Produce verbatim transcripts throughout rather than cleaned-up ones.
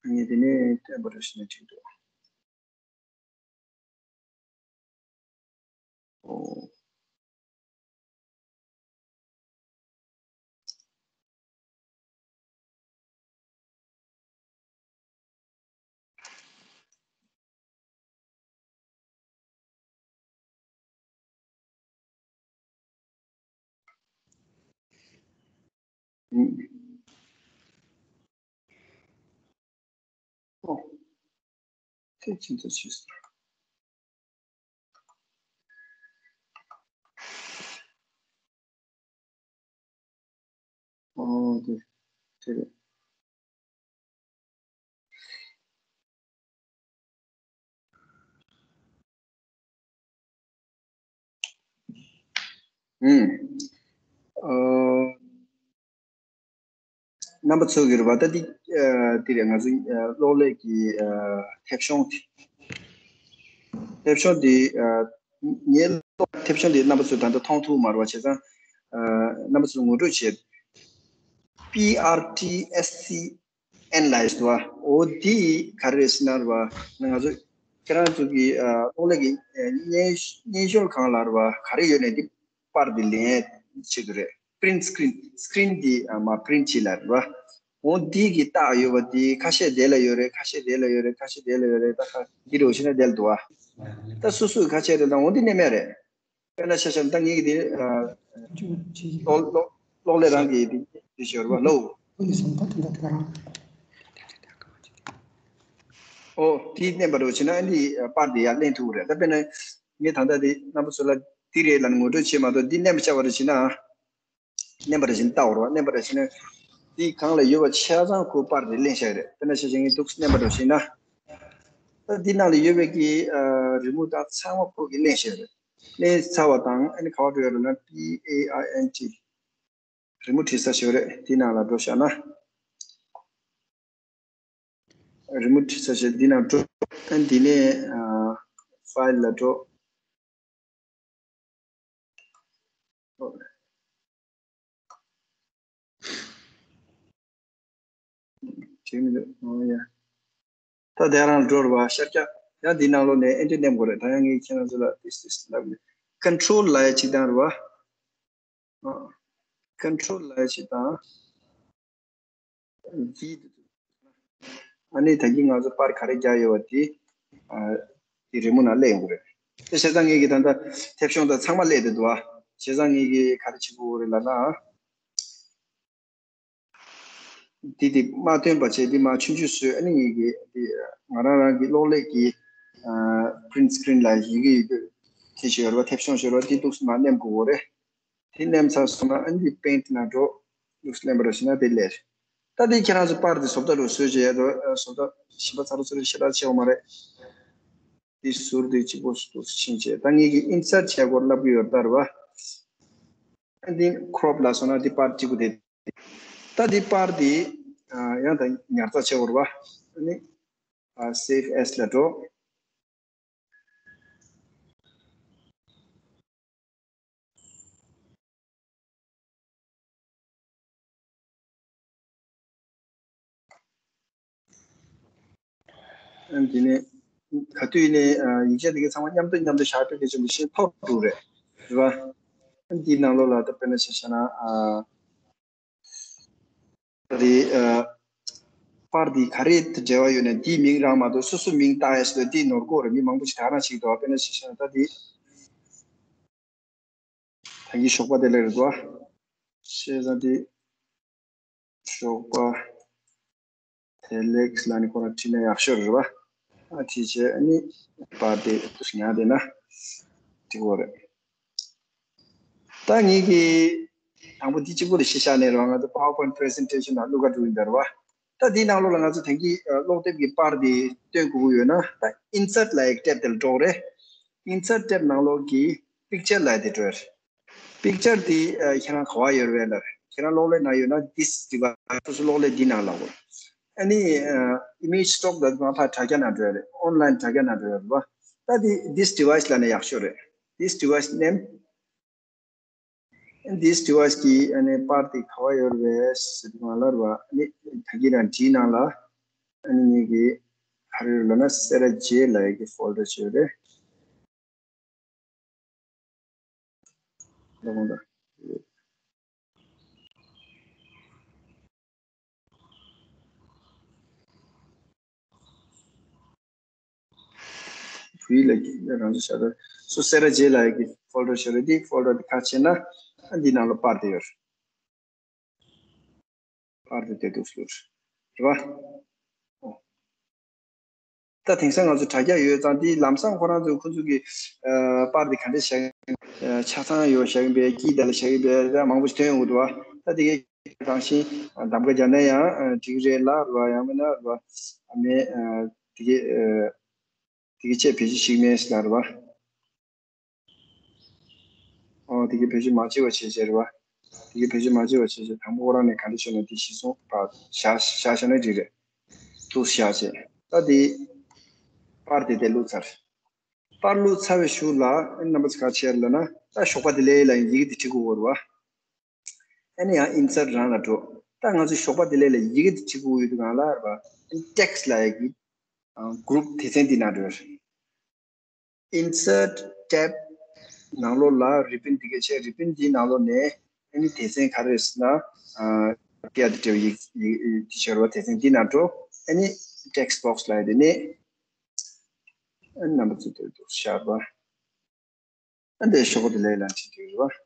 ངས་དེ་ནས་བསྟན་པ་རུ་ཞིག་ནས་བྲིས་འདུག་ཨོ། ཨོ། དེ་ཅི་འདྲ་ཞིག་ཨོ་དེ་དེ་རེད། ཨུམ། ཨོ། རྣམ་པ་ཚོ་གི་རེད་པ། ད་འདི་ཨ་འདི་རེད། ང་ཚོ་ཨ་གློག་ཀླད་ཀྱི་ཨ་མཐེབ་གཞོང་དེ། མཐེབ་གཞོང་འདི་ཨ་ངའི་གློག་མཐེབ་གཞོང་འདི་རྣམ་པ་ཚོས་ད་ལྟ་མཐོང་ཐུབ་མ་རེད་པ། བྱས་ཙང་ཨ་རྣམ་པ་ཚོས་ངོ་སྤྲོད་བྱེད། པི་ཨར་ཊི་ཨེས་སི་ཨེན་ལབ་ཡས་འདུག་པ། འོ་འདི་ག་རེ་རེད་ཟེར་ན་རེད་པ། ང་ཚོ་ཁྱེད་རང་ཚོ་གི་ཨ་གློག་ཀླད་ཀྱི་ཨ་སྙན་སྙན་ཞོར་སྒང་ལ་རེད་པ། ག་རེ་ཡོད་ནའི་འདི་པར་འདི་ལེན་ཡས་ཆེད་དུ་རེད། པི་རིན་ཊི་སི་ཀི་རིན། སི་ཀི་རིན་འདི་ཨ་མར་པི་རིན་ཊི་བྱེད་ལབ་རེད་པ། འོ་འདི་གི་རྟགས་ཡོད་པ་འདི་ཁ་ཤས་དེ་ལ་ཡོད་རེད། ཁ་ཤས་དེ་ལ་ཡོད་རེད། ཁ་ཤས་དེ་ལ་ཡོད་རེད། ད་ཁ་འདི་རུ་ཕྱིན་ན་དེ་ལ་འདུག་པ། ད་སོ་སོའི་ཁ་ཤས་རེད། ད་འོ་འདི་ནས་མེད་རེད། དཔེར་ན་ཆ་བཞག་ན་ད་ངེད་ཀྱི་དེ་ཨ་གློག་གློག་གློག་ཀླད་རང་གི་དེ་དེ་ཞོར་བ་ལོ། ཨོ་དེ་མནན་པ་རུ་ཕྱིན་ན་ཨ་ནི་པར་དེ་ཡར་ལེན་ཐུབ་རེད། ད་དཔེར་ན་ངས་ད་ལྟ་དེ་རྣམ་པ་ཚོ་ལ་འདི་རེད་ལབ་ངོ་སྤྲོད་བྱེད་མ་གཏོགས། འདི་མནན་པ་བྱ་བ་རུ་ཕྱིན་ན། མནན་པ་རུ་ཕྱིན་ལྟ་བར་བ། མནན་པ་རུ་ཕྱིན་ན་འདི་སྒང་ལ་ཡོད་པ་ཆ་ཚང་ཁོ་པར་དེ་ལེན་བཞག་རེད། དཔེར་ན་ཆ་བཞག་ངས་འདུག་མནན་པ་རུ་ཕྱིན་ན། ད་འདི་ནང་ལ་ཡོད་པའི་གི་ཨ་རི་མོ་ཊི་དང་ཚང་མ་ཁོ་གི་ལེན་བཞག་རེད། ལེན་ཚར་བ་དང་ཨ་ནི་ག་པར་འགྲོ་ཡ་རེད་ན། པི་ཨེ་ཨའི་ཨེན་ཊི། རི་མོ་ཊི་བྲིས་ས་ཞིག་རེད། དེ་ནང་ལ་འགྲོ་བཞག་ན། རི་མོ་ཊི་བྲིས་ས་ཞིག་འདི་ནང་འགྲོ། ཨ་འདི་ནས་ཨ་ཕའིལ་ལ་འགྲོ། བྱེད་མི་འདུག་ཨོ་ཡ། ད་དེ་རང་འགྲོ་རེད་པ། ཤར་རྒྱག་ཡང་འདི་ནང་ལོགས་ནས་ཨེན་ཊར་མནན་དགོས་རེད། ད་ཡང་ངས་ཁྱེད་རང་ཚོ་ལ་ཏིས་ཏིས་ལབ་ནས། ཀོན་ཊོལ་ལབ་ཡ་གཅིག་དང་རེད་པ། ཨ་ཀོན་ཊོལ་ལབ་ཡ་གཅིག་དང་། ཨ་ནི་ད་གིན་ང་ཚོ་པར་ག་རེ་རྒྱག་ཡོད་པ་དེ་ཨ་དེ་རི་མོ་ནང་སླེབས་ཡོང་གི་རེད། དེ་བྱས་ཙང་ངེད་ཀྱི་ད་ལྟ་མཐེབ་གཞོང་དང་ཚང་མ་སླེབས་བསྡད་འདུག་པ། བྱས་ཙང་ངེད་ཀྱིས་ག་རེ་བྱེད་དགོས་རེད་ལབ་ན། འདི་འདི་མ་ཐོན་པ་བྱས། འདི་མར་ཆུང་ཆུང་བཟོས། ཨ་ནི་ངེད་ཀྱི་འདི་ང་རང་རང་གི་གློག་ཀླད་ཀྱི་ཨ་པི་རིན་ཊི་སི་ཀི་རིན་ལ་ཡི་གེ་ཡི་གེ་དེ་ཞིག་ཡོད་རེད་པ། མཐེབ་གཞོང་ཞིག་ཡོད་རེད་པ། འདི་འདུག་སེ་མར་མནན་དགོས་རེད། དེ་མནན་ཚར་སོང་ན་ཨ་ནི་འདི་པེན་ཊི་ནང་འགྲོ། འདུག་སེ་མནན་པ་རེད་ཟེར་ན་དེ་སླེབས། ད་འདི་ཁྱེད་རང་ཚོ་པར་འདི་བཟོ་ལྟ་རུ་བཟོས་བྱས་ཡ་རོ། བཟོ་ལྟ་གཞན་པ་ཚ་རུ་ཚ་རུ་ཞེ་དྲག་ཆེ་བ་མ་རེད། འདི་ཟུར་འདི་གཅིག་པོ་འདུག་སེ་ཕྱིན་བྱས། ད་ངེད་ཀྱིས་ཨིན་སར་ཊི་བྱེད་སྐོར་ལབ་ཀྱི་ཡོད་རེད་པ། ཨ་འདི་ཀོ་རོབ་ལབ་སོང་ན་འདི་པར་གཅིག་པོ་དེ། ད་འདི་པར་འདི་ཨ་ཡང་ད་ཉར་ཚགས་བྱེད་དགོས་རེད་པ། ཨ་ནི་ཨ་སེབ་ཨེས་ལ་འགྲོ། ཨ་འདི་ནས་ག་དུས་ནས་ཨ་ཡིག་ཆ་འདི་ག་ཚང་མ་མཉམ་དུ་མཉམ་དུ་བཞག་པའི་གི་ཆེན་པོ་ཤིན་ཐོག་འགྲོ་རེད། རེད་པ། ཨ་འདིའི་ནང་ལོགས་ལ་ད་དཔེར་ན་ཆ་བཞག་ན་ཨ། ད་དེ་ཨ་པར་འདི་ག་རེ་འབྲེལ་བ་ཡོད་ན་འདིའི་མིང་རང་མ་གཏོགས་སོ་སོ་མིང་བཏགས་ཡས་སུ་འདི་ནོར་གོ་རེད། མི་མང་པོ་ཞིག་ད་ག་རང་ཞིག་འདུག་དཔེར་ན་ཞིག་བཤད་ན་ད་དེ་ད་གིན་ཞོགས་པ་དེ་ལ་རེད་འདུག་ཨ། བཤད་ན་དེ་ཞོགས་པ་དེ་ལེགས་ལ་ནི་ཁོ་རང་བྲིས་ན་ཡག་ཤོས་རེད་པ། ཨ་བྲིས་བྱས་ཨ་ནི་པར་དེ་ཉར་བསྡད་ན་འགྲིག་གོ་རེད། ད་ངེད་ཀྱིས་དང་པོ་འདི་གཅིག་པོ་ལ་གཞི་བཞག་ནས་རེད་པ། ང་ཚོ་PowerPoint presentation ནང་བླུག་ག་འགྲོ་གི་ཡིན་ད་རེད་པ། ད་འདིའི་ནང་ལོགས་ལ་ང་ཚོ་དེང་གི་ཨ་ཀློག་དེབ་ཀྱི་པར་འདི་སྟོན་དགོས་ཀྱི་ཡོད་ན། ད་ཨིན་སར་ཊི་ལབ་ཡའི་ཊེབ་དེ་ལ་འགྲོ་དགོས་རེད། ཨིན་སར་ཊི་ཊེབ་ནང་ལོགས་ཀྱི་པིག་ཅར་ལབ་ཡ་དེ་འགྲོ་ཡ་རེད། པིག་ཅར་འདི་ཨ་ཁྱེད་རང་ག་པར་ཡོད་རེད་པས་ལབ། ཁྱེད་རང་གློག་ཀླད་ནང་ཡོད་ན་this device། སོ་སོ་གློག་ཀླད་འདི་ནང་ལ་འོ། ཨ་ནི་ཨ་image stock ལབ་དུས་མ་ཕར་དྲ་རྒྱ་ནང་འགྲོ་ཡ་རེད། ཨོན་ལའིན་དྲ་རྒྱ་ནང་འགྲོ་ཡ་རེད་པ། ད་འདི་this device ལབ་ན་ཡག་ཤོས་རེད། This device མནན། This device གི་ཨ་ནི་པར་དེ་ག་པར་ཡོད་རེད་ཟེར་དུས་མ་ལབ་པ། ཨ་ནི་ད་གིན་རང་བྲིས་ནང་ལ། ཨ་ནི་ངེད་ཀྱི་ག་རེ་ཡོད་ལབ་ན་སེ་ར་ཇེ་ལབ་ཡག་གི་ཕོལ་ཌར་ཅིག་ཡོད་རེད། ལ་དགོངས་དག་བུའི་ལ་རང་བཞིན་ཤར་སོ་སེ་ར་ཇེ་ལབ་ཡག་གི་ཕོལ་ཌར་ཤར་རེད། འདི་ཕོལ་ཌར་འདི་ཁ་ཕྱེ་ན་འདི་ནང་ལ་པར་དེ་ཡོད་རེད། པར་དེ་དེ་འདུག་ཟེར་རེད་བ། ད་དེང་སང་ང་ཚོ་དྲ་རྒྱ་ཡོད་ཙང་དེ་ལམ་སང་ཁོ་རང་ཚོས་ཁོ་ཚོ་གི་ཨ་པར་དེ་ག་འདྲ་བཞག་ཨ་ཆ་ཚང་ཡོད་བཞག་གི་འདུག་དཀྱིལ་དེ་ལ་བཞག་གི་འདུག་ད་མང་པོ་ཞིག་ཐོན་ཡོང་གི་འདུག་བ། ད་དེ་གའི་རང་བཞིན་གདམ་ག་རྒྱག་ན་ཡང་འགྲིག་རེད་ལབ་རེད་བ། ཡང་མིན་ན་རེད་བ། ཨ་མེད་ཨ་དེ་གའི་ཨ་དེ་གའི་ཆེད་བེད་སྤྱོད་ཞིག་མེད་ཟེར་ལབ་རེད་བ། ཨོ་དེ་གའི་བེད་སྤྱོད་མ་བྱས་པ་བྱས་བྱས་རེད་བ། དེ་གའི་བེད་སྤྱོད་མ་བྱས་པ་བྱས་བྱས་དང་པོ་ཁོ་རང་ནས་ག་འདྲ་ཤོད་ན་དེ་གཞི་བཟུང་བ་བཞག་བཞག་བཞག་ན་འགྲིག་རེད། འདུག་བཞག་བྱས་ད་དེ་པར་དེ་དེ་བླུགས་ཚར། པར་བླུགས་ཚར་བའི་གཞུག་ལ་རྣམ་པ་ཚོ་ག་བྱས་ལབ་ན་ད་ཞོགས་པ་དེ་ལས་ལ་ཡི་གེ་དེ་བྲིས་དགོས་རེད་བ། ཨ་ནི་ཡང་ཨིན་སར་རང་ལ་འགྲོ། ད་ང་ཚོ་ཞོགས་པ་དེ་ལས་ལ་ཡི་གེ་དེ་བྲིས་དགོས་ཡོད་དུས་གང་ལ་རེད་བ། ཊེག་སི་ལབ་ཡག་གི་གུ་རུབ་སྡེ་ཚན་འདི་ནང་འགྲོ། Insert tab ནང་ལོགས་ལ་རི་བིན་འདི་ག་བྱས། རི་བིན་འདིའི་ནང་ལོགས་ནས་ཨ་ནི་སྡེ་ཚན་ག་རེ་ཟེར་ན་ཨ་ཀ་དེ་འབྲེལ་བ་ཡིག་ཡིག་འདི་བྱས་རེད་བ། སྡེ་ཚན་འདི་ནང་འགྲོ། ཨ་ནི་ཊེག་སི་བོག་སི་ལབ་ཡག་དེ་ནས་ཨ་ནི་རྣམ་པ་ཚོས་འདིར་འདུག་བཞག་པ། ཨ་འདི་ཞོགས་པ་དེ་ལས་ལ་བྲིས་འདུག་རེད་བ།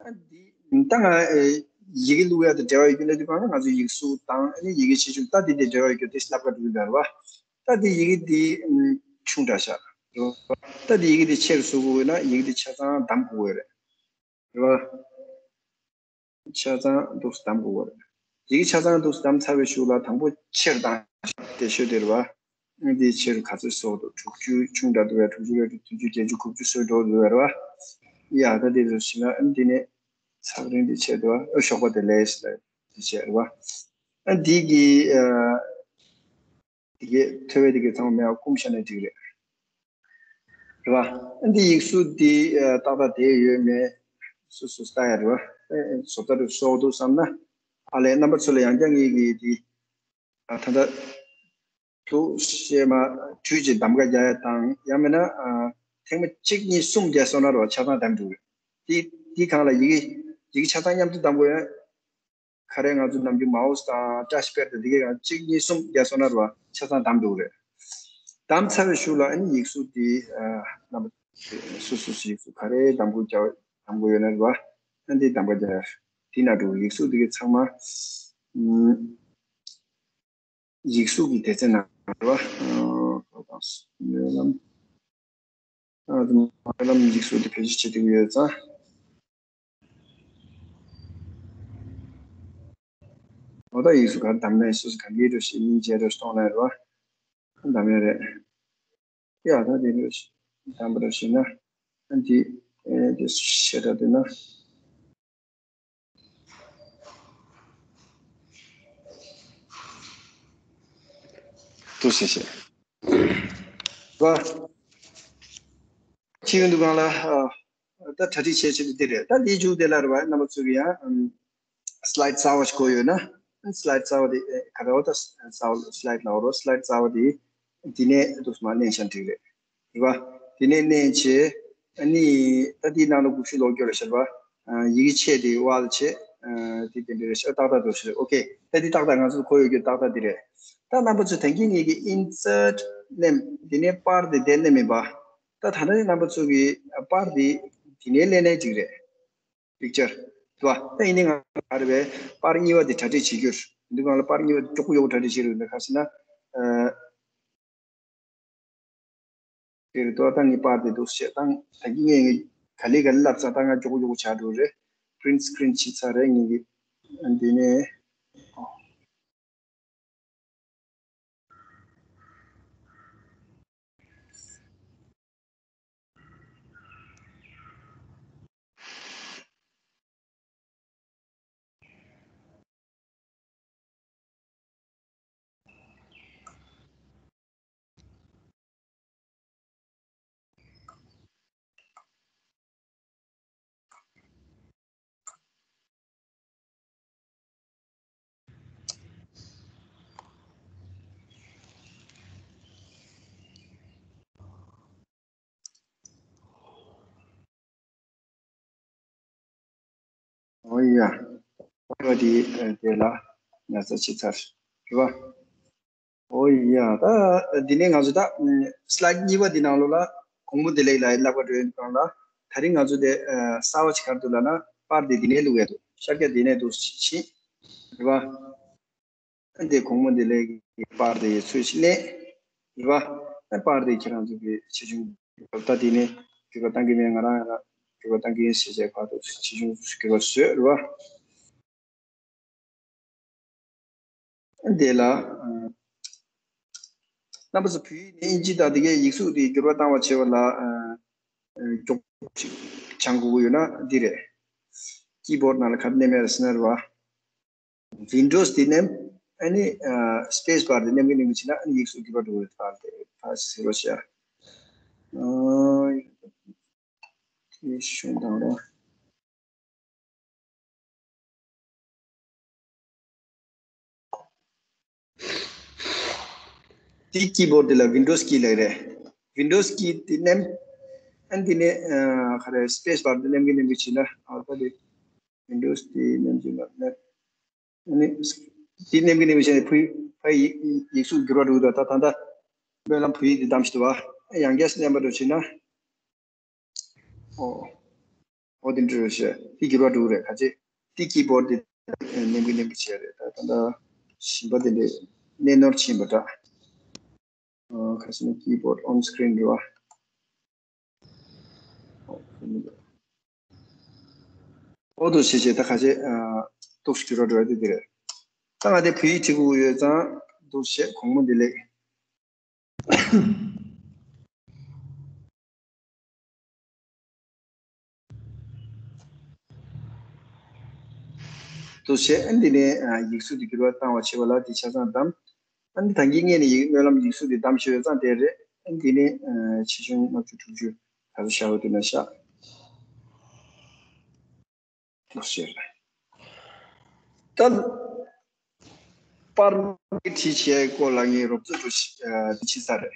ཨ་འདི་ད་ང་ཨེ་ཡི་གེ་བླུག་ཡག་དང་འབྲེལ་བ་ཡོད་རྒྱུ་ལ་དུས་གང་ལ་ང་ཚོ་ཡིག་གཟུགས་དང་ཨ་ནི་ཡི་གེ་ཆེ་ཆུང་ད་འདི་དེ་འབྲེལ་བ་ཡོད་རྒྱུ་དེ་སླབ་ག་འགྲོ་གི་འདུག་རེད་བ། ད་འདི་ཡི་གེ་འདི་ཨམ་ཆུང་དྲགས་ཤག་རེད་བ། ད་འདི་ཡི་གེ་འདི་ཆེ་རུ་བཟོ་དགོས་ཡོད་ན་ཡི་གེ་འདི་ཆ་ཚང་བདམས་དགོས་ཡོད་རེད། རེད་བ། ཆ་ཚང་འདུག་སེ་བདམས་དགོས་པ་རེད། ཡི་གེ་ཆ་ཚང་འདུག་སེ་བདམས་ཚར་བའི་གཞུག་ལ་དང་པོ་ཆེར་བཏང་། དེ་ཤོད་དེ་རེད་བ། འདི་ཆེར་ག་ཚོད་བཟོ་འདུག་དྲུག་ཅུ་ཆུང་དྲགས་འདུག་བས། དྲུག་ཅུ་རེད་འདུག་བདུན་ཅུ། བརྒྱད་ཅུ། དགུ་བཅུ་བཟོས་འགྲོ་འདུག་བས་རེད་བ། ཡ་ད་འདི་ཚོ་ཞིག་ན་ཨ་འདི་ནས་ཚགས་རིང་འདི་བྱས་འདུག་བ། ཨ་ཞོགས་པ་དེ་ལས་ལ་འདི་བྱས་རེད་བ། ཨ་འདི་གི་ཨ། དེ་གའི་ཐོ་བས་དེ་གའི་ཚང་མ་མེད་པ་སྐུམ་བཞག་ན་འགྲིག་རེད། རེད་བ། འདི་ཡིག་གཟུགས་འདི་ཨ་ཏག་ཏག་བསྡད་ཡོད་མེད་སོ་སོས་ལྟ་ཡ་རེད་བ། ཨེ་བཟོ་ལྟ་རུ་བཟོ་འདུག་བསམ་ན་ཨ་ལས་རྣམ་པ་ཚོ་ལ་ཡང་བསྐྱར་ངེད་ཀྱིས་འདི་ཨ་ད་ལྟ་དུ་བཤད་མ་དུས་ཀྱི་གདམ་ག་རྒྱག་ཡ་དང་ཡང་མིན་ན་ཨ་ཐེངས་མ་གཅིག་གཉིས་གསུམ་བརྒྱབ་སོང་ན་རེད་བ། ཆ་ཚང་གདམ་འགྲོ་གི་རེད། འདི་འདི་སྒང་ལ་ཡི་གེ་ཡི་གེ་ཆ་ཚང་མཉམ་དུ་གདམ་དགོས་ཡ། ག་རེ་ང་ཚོ་ནམ་རྒྱུན་མའོ་སི་དང་ཊཆ་པེཌ་དང་དེ་གའི་ཡང་གཅིག་གཉིས་གསུམ་བརྒྱབ་སོང་ན་རེད་བ། ཆ་ཚང་བདམས་འདུག་རེད། བདམས་ཚར་བའི་གཞུག་ལ་ཨ་ནི་ཡིག་གཟུགས་དེ་ཨ་རྣམ་པ་སོ་སོ་སོ་ཡིག་གཟུགས་ག་རེ་བདམས་དགོས་རྒྱག་བདམས་དགོས་ཡོད་ན་རེད་བ། ཨ་འདི་གདམ་ག་རྒྱག་ཡ་དེ་ན་འགྲོ། ཡིག་གཟུགས་དེ་གའི་ཚང་མ་ཨམ། ཡིག་གཟུགས་ཀྱི་སྡེ་ཚན་ནང་རེད་བ། ཨ་སྨོན་ལམ། ཨ་སྨོན་ལམ་ཡིག་གཟུགས་དེ་བེད་སྤྱོད་བྱེད་ཐུབ་ཡོད་ཙང་། འོ་ད་ཡིག་གཟུགས་ག་རེ་བདམས་ནས་སོ་སོ་ག་འདྲ་ཞིག་སྙིང་རྗེ་རེ་གཏོང་ན་རེད་བ། བདམས་ཡ་རེད། ཡ་ད་དེ་འདྲ་ཞིག་བདམས་པ་རེ་ཞིག་ན་ཨ་འདི་ཨེ་དེ་ཤེས་ར་དེ་ན། ཏུ་ཤེས་ཤེས། བ། ཁྱི་ཡོན་དུ་གང་ལ་ཨ་ད་གྲ་སྒྲིག་བྱེད་ཆེད་དུ་འདི་རེད། ད་འདིའི་མཇུག་དེ་ལ་རེད་བ། རྣམ་པ་ཚོ་གི་ཡང་ཨམ་སི་ལའིཌ་གསར་བ་ཞིག་དགོས་ཡོད་ན་སི་ལའིཌ་གསར་བ་དེ་ཨེ་ག་རེ་བ་ད་གསར་བ་སི་ལའིཌ་ལ་འོ་རོ་སི་ལའིཌ་གསར་བ་དེ་འདི་ནས་འདུག་སེ་མར་ལེན་ཤ་འགྲིག་རེད། རེད་བ། དེ་ནས་ནས་བྱས། ཨ་ནི་ད་དེའི་ནང་ལ་དགུ་བཅུ་ལོག་རྒྱུ་རེད་ཤག་བ། ཨ་ཡི་གེ་ཆེ་དེ་བ་ལ་བྱས། ཨ་དེ་དེ་འདྲ་རེད་ཤག་ཏག་ཏག་འདུག་ཤག་ཨོ་ཁེ། ད་དེ་ཏག་ཏག་ང་ཚོ་གོ་ཡོད་རྒྱུ་ཏག་ཏག་དེ་རེད། ད་རྣམ་པ་ཚོ་ད་གིན་ངེད་ཀྱི་ཨིན་སར་ཊི་ནེམ་དེ་ནས་པར་དེ་དེ་ནས་མིན་པ། ད་ད་ནས་རྣམ་པ་ཚོ་གི་པར་དེ་དེ་ནས་ལེན་ནས་འགྲིག་རེད། པིག་ཅར། དུ་བ། ད་ཡིན་ནའི་ང་ག་རེ་བས་པར་གཉིས་པ་དེ་གྲ་སྒྲིག་བྱེད་རྒྱུར། འདི་སྒང་ལ་པར་གཉིས་པ་དེ་མགྱོགས་པོ་མགྱོགས་པོ་གྲ་སྒྲིག་བྱེད་རྒྱུར་འདི་ག་ཟེར་ན། ཨ། དེ་རེད་དོ། ད་ངས་པར་དེ་འདུག་བཤད་སྟངས་ད་གིན་ངས་ངས་ག་ལེ་ག་ལེ་ལབ་ཚར། ད་ང་མགྱོགས་པོ་མགྱོགས་པོ་བྱ་འགྲོ་རེད། པི་རིན་ཊི་སི་ཀི་རིན་ཊི་བྱས་ཚར་རེད་ངས་ཀྱི། འདི་ནས། ཡ། ཨོ་དེ་དེ་ལ་ཉར་ཚགས་བྱས་ཚར་རེད་བ། ཨོ་ཡ། ད་འདི་ནས་ང་ཚོ་ད་སི་ལའེ་ཌི་གཉིས་པ་འདི་ནང་ལོགས་ལ་གོང་མོ་བདེ་ལེགས་ལ་བསླབ་པ་འགྲོ་ཡོད་པ་ལ། ད་རིང་ང་ཚོ་དེ་གསར་བ་ཅིག་ག་རེ་འདུག་ལབ་ན། པར་དེ་འདི་ནས་བླུག་ཡ་འདུག་ཤར་རྒྱག་འདི་ནས་འདུག་ཕྱིན་རེད་བ། འདི་གོང་མོ་བདེ་ལེགས་ཀྱི་པར་དེ་ཚུར་ཕྱིན་ནས་རེད་བ། པར་དེ་ཁྱེད་རང་ཚོ་གི་ཆེ་ཆུང་ད་དེ་ནས་འགྱུར་བ་གཏང་གི་མེད། ང་རང་ཡང་འགྱུར་བ་གཏང་གི་ཡིན་ཟེར་བྱས་ཕར་དུ་ཆེ་ཆུང་འགྱུར་བ་བཟོས་རེད་བ། འདི་ལ་རྣམ་པ་ཚོ་བོད་ཡིག་ནས་ཨིན་ཇི་དང་དེ་གའི་ཡིག་གཟུགས་དེ་འགྱུར་བ་བཏང་བ་བྱེད་པ་ལ་མགྱོགས་པོ་ཞིག་སྦྱང་དགོས་ཀྱི་ཡོད་ན་འདི་རེད། ཀི་བོར་ཌི་ནང་ལ་ག་རེ་མནན་ཡ་རེད་ཟེར་ན་རེད་བ། ཝིན་ཌོ་སི་དེ་མནན། ཨ་ནི་སི་པེ་སི་བར་དེ་མནན་གྱི་མནན་གྱི་བྱས་ན་ཨ་ནི་ཡིག་གཟུགས་འགྱུར་བ་འགྲོ་གི་རེད། ད་དེ་ད་ཟེར་རོ་བྱས། ཨ་དེ་ཤོད་དང་རོ། དེ་ཀི་བོར་ཌི་དེ་ལ་ཝིན་ཌོ་སི་ཀི་ལབ་རེད། ཝིན་ཌོ་སི་ཀི་དེ་མནན། ཨ་ནི་དེ་ནས་ཨ་ག་རེ་སི་པེ་སི་བར་དེ་མནན་གྱི་མནན་གྱི་བྱས་ན། ཨ་ད་དེ་ཝིན་ཌོ་སི་དེ་མནན་གྱི་མནན། ཨ་ནི་དེ་མནན་གྱི་མནན་གྱི་བྱས་ནས་ཕུ་ཕ་ཡིག་ཡིག་གཟུགས་འགྱུར་བ་འགྲོ་གི་འདུག་ད་ད་ད་སྨོན་ལམ་བོད་ཡིག་དེ་བདམས་ཤིག་འདུག་བ། ཡང་བསྐྱར་མནན་པ་འདྲ་བྱས་ན། ཨོ། ཨོ་དེ་འདྲ་རེད་ཤག་དེ་འགྱུར་བ་འགྲོ་གི་རེད། ག་ཅི་དེ་ཀི་བོར་ཌི་དེ་མནན་གྱི་མནན་གྱི་བྱས་རེད། ད་ད་ད་ཞིམ་པ་དེ་འདྲ་གནས་ནོར་ཕྱིན་པ་འདྲ། ཨོ་ག་ཅི་ན་ཀི་བོར་ཌི་ཨོན་སི་ཀི་རིན་རེད་བ། ཨོ་དེ་འདྲ་རེད། ཨོ་འདུག་སེ་བྱས་ད་ག་ཅི་ཨ་འདུག་སེ་འགྱུར་བ་འགྲོ་ཡ་དེ་འདི་རེད། ད་ང་དེ་བོད་ཡིག་བྲིས་དགོས་ཡོད་ཙང་འདུག་སེ་གོང་མོ་བདེ་ལེགས། འདུག་སེ་ཨ་འདི་ནས་ཡིག་གཟུགས་དེ་འགྱུར་བ་བཏང་བ་བྱེད་པ་ལ་དེ་ཆ་ཚང་བདམས། ཨ་ནི་ད་གིན་སྔོན་ནས་ཡིག་སྨོན་ལམ་ཡིག་གཟུགས་དེ་བདམས་ཤེས་ཡོད་ཙང་དེ་རེད། ཨ་འདི་ནས་ཆེ་ཆུང་ལྔ་བཅུ་དྲུག་ཅུ་ད་ཚོ་ཤར་བ་དེ་ན་ཤར། ལོ་ཤེར། ད་པར་བྲིས་བྱས་སྐོར་ལ་ངས་རོབ་ཙམ་འགྲོ་ཤི་ཨ་འདི་ཕྱི་ས་རེད།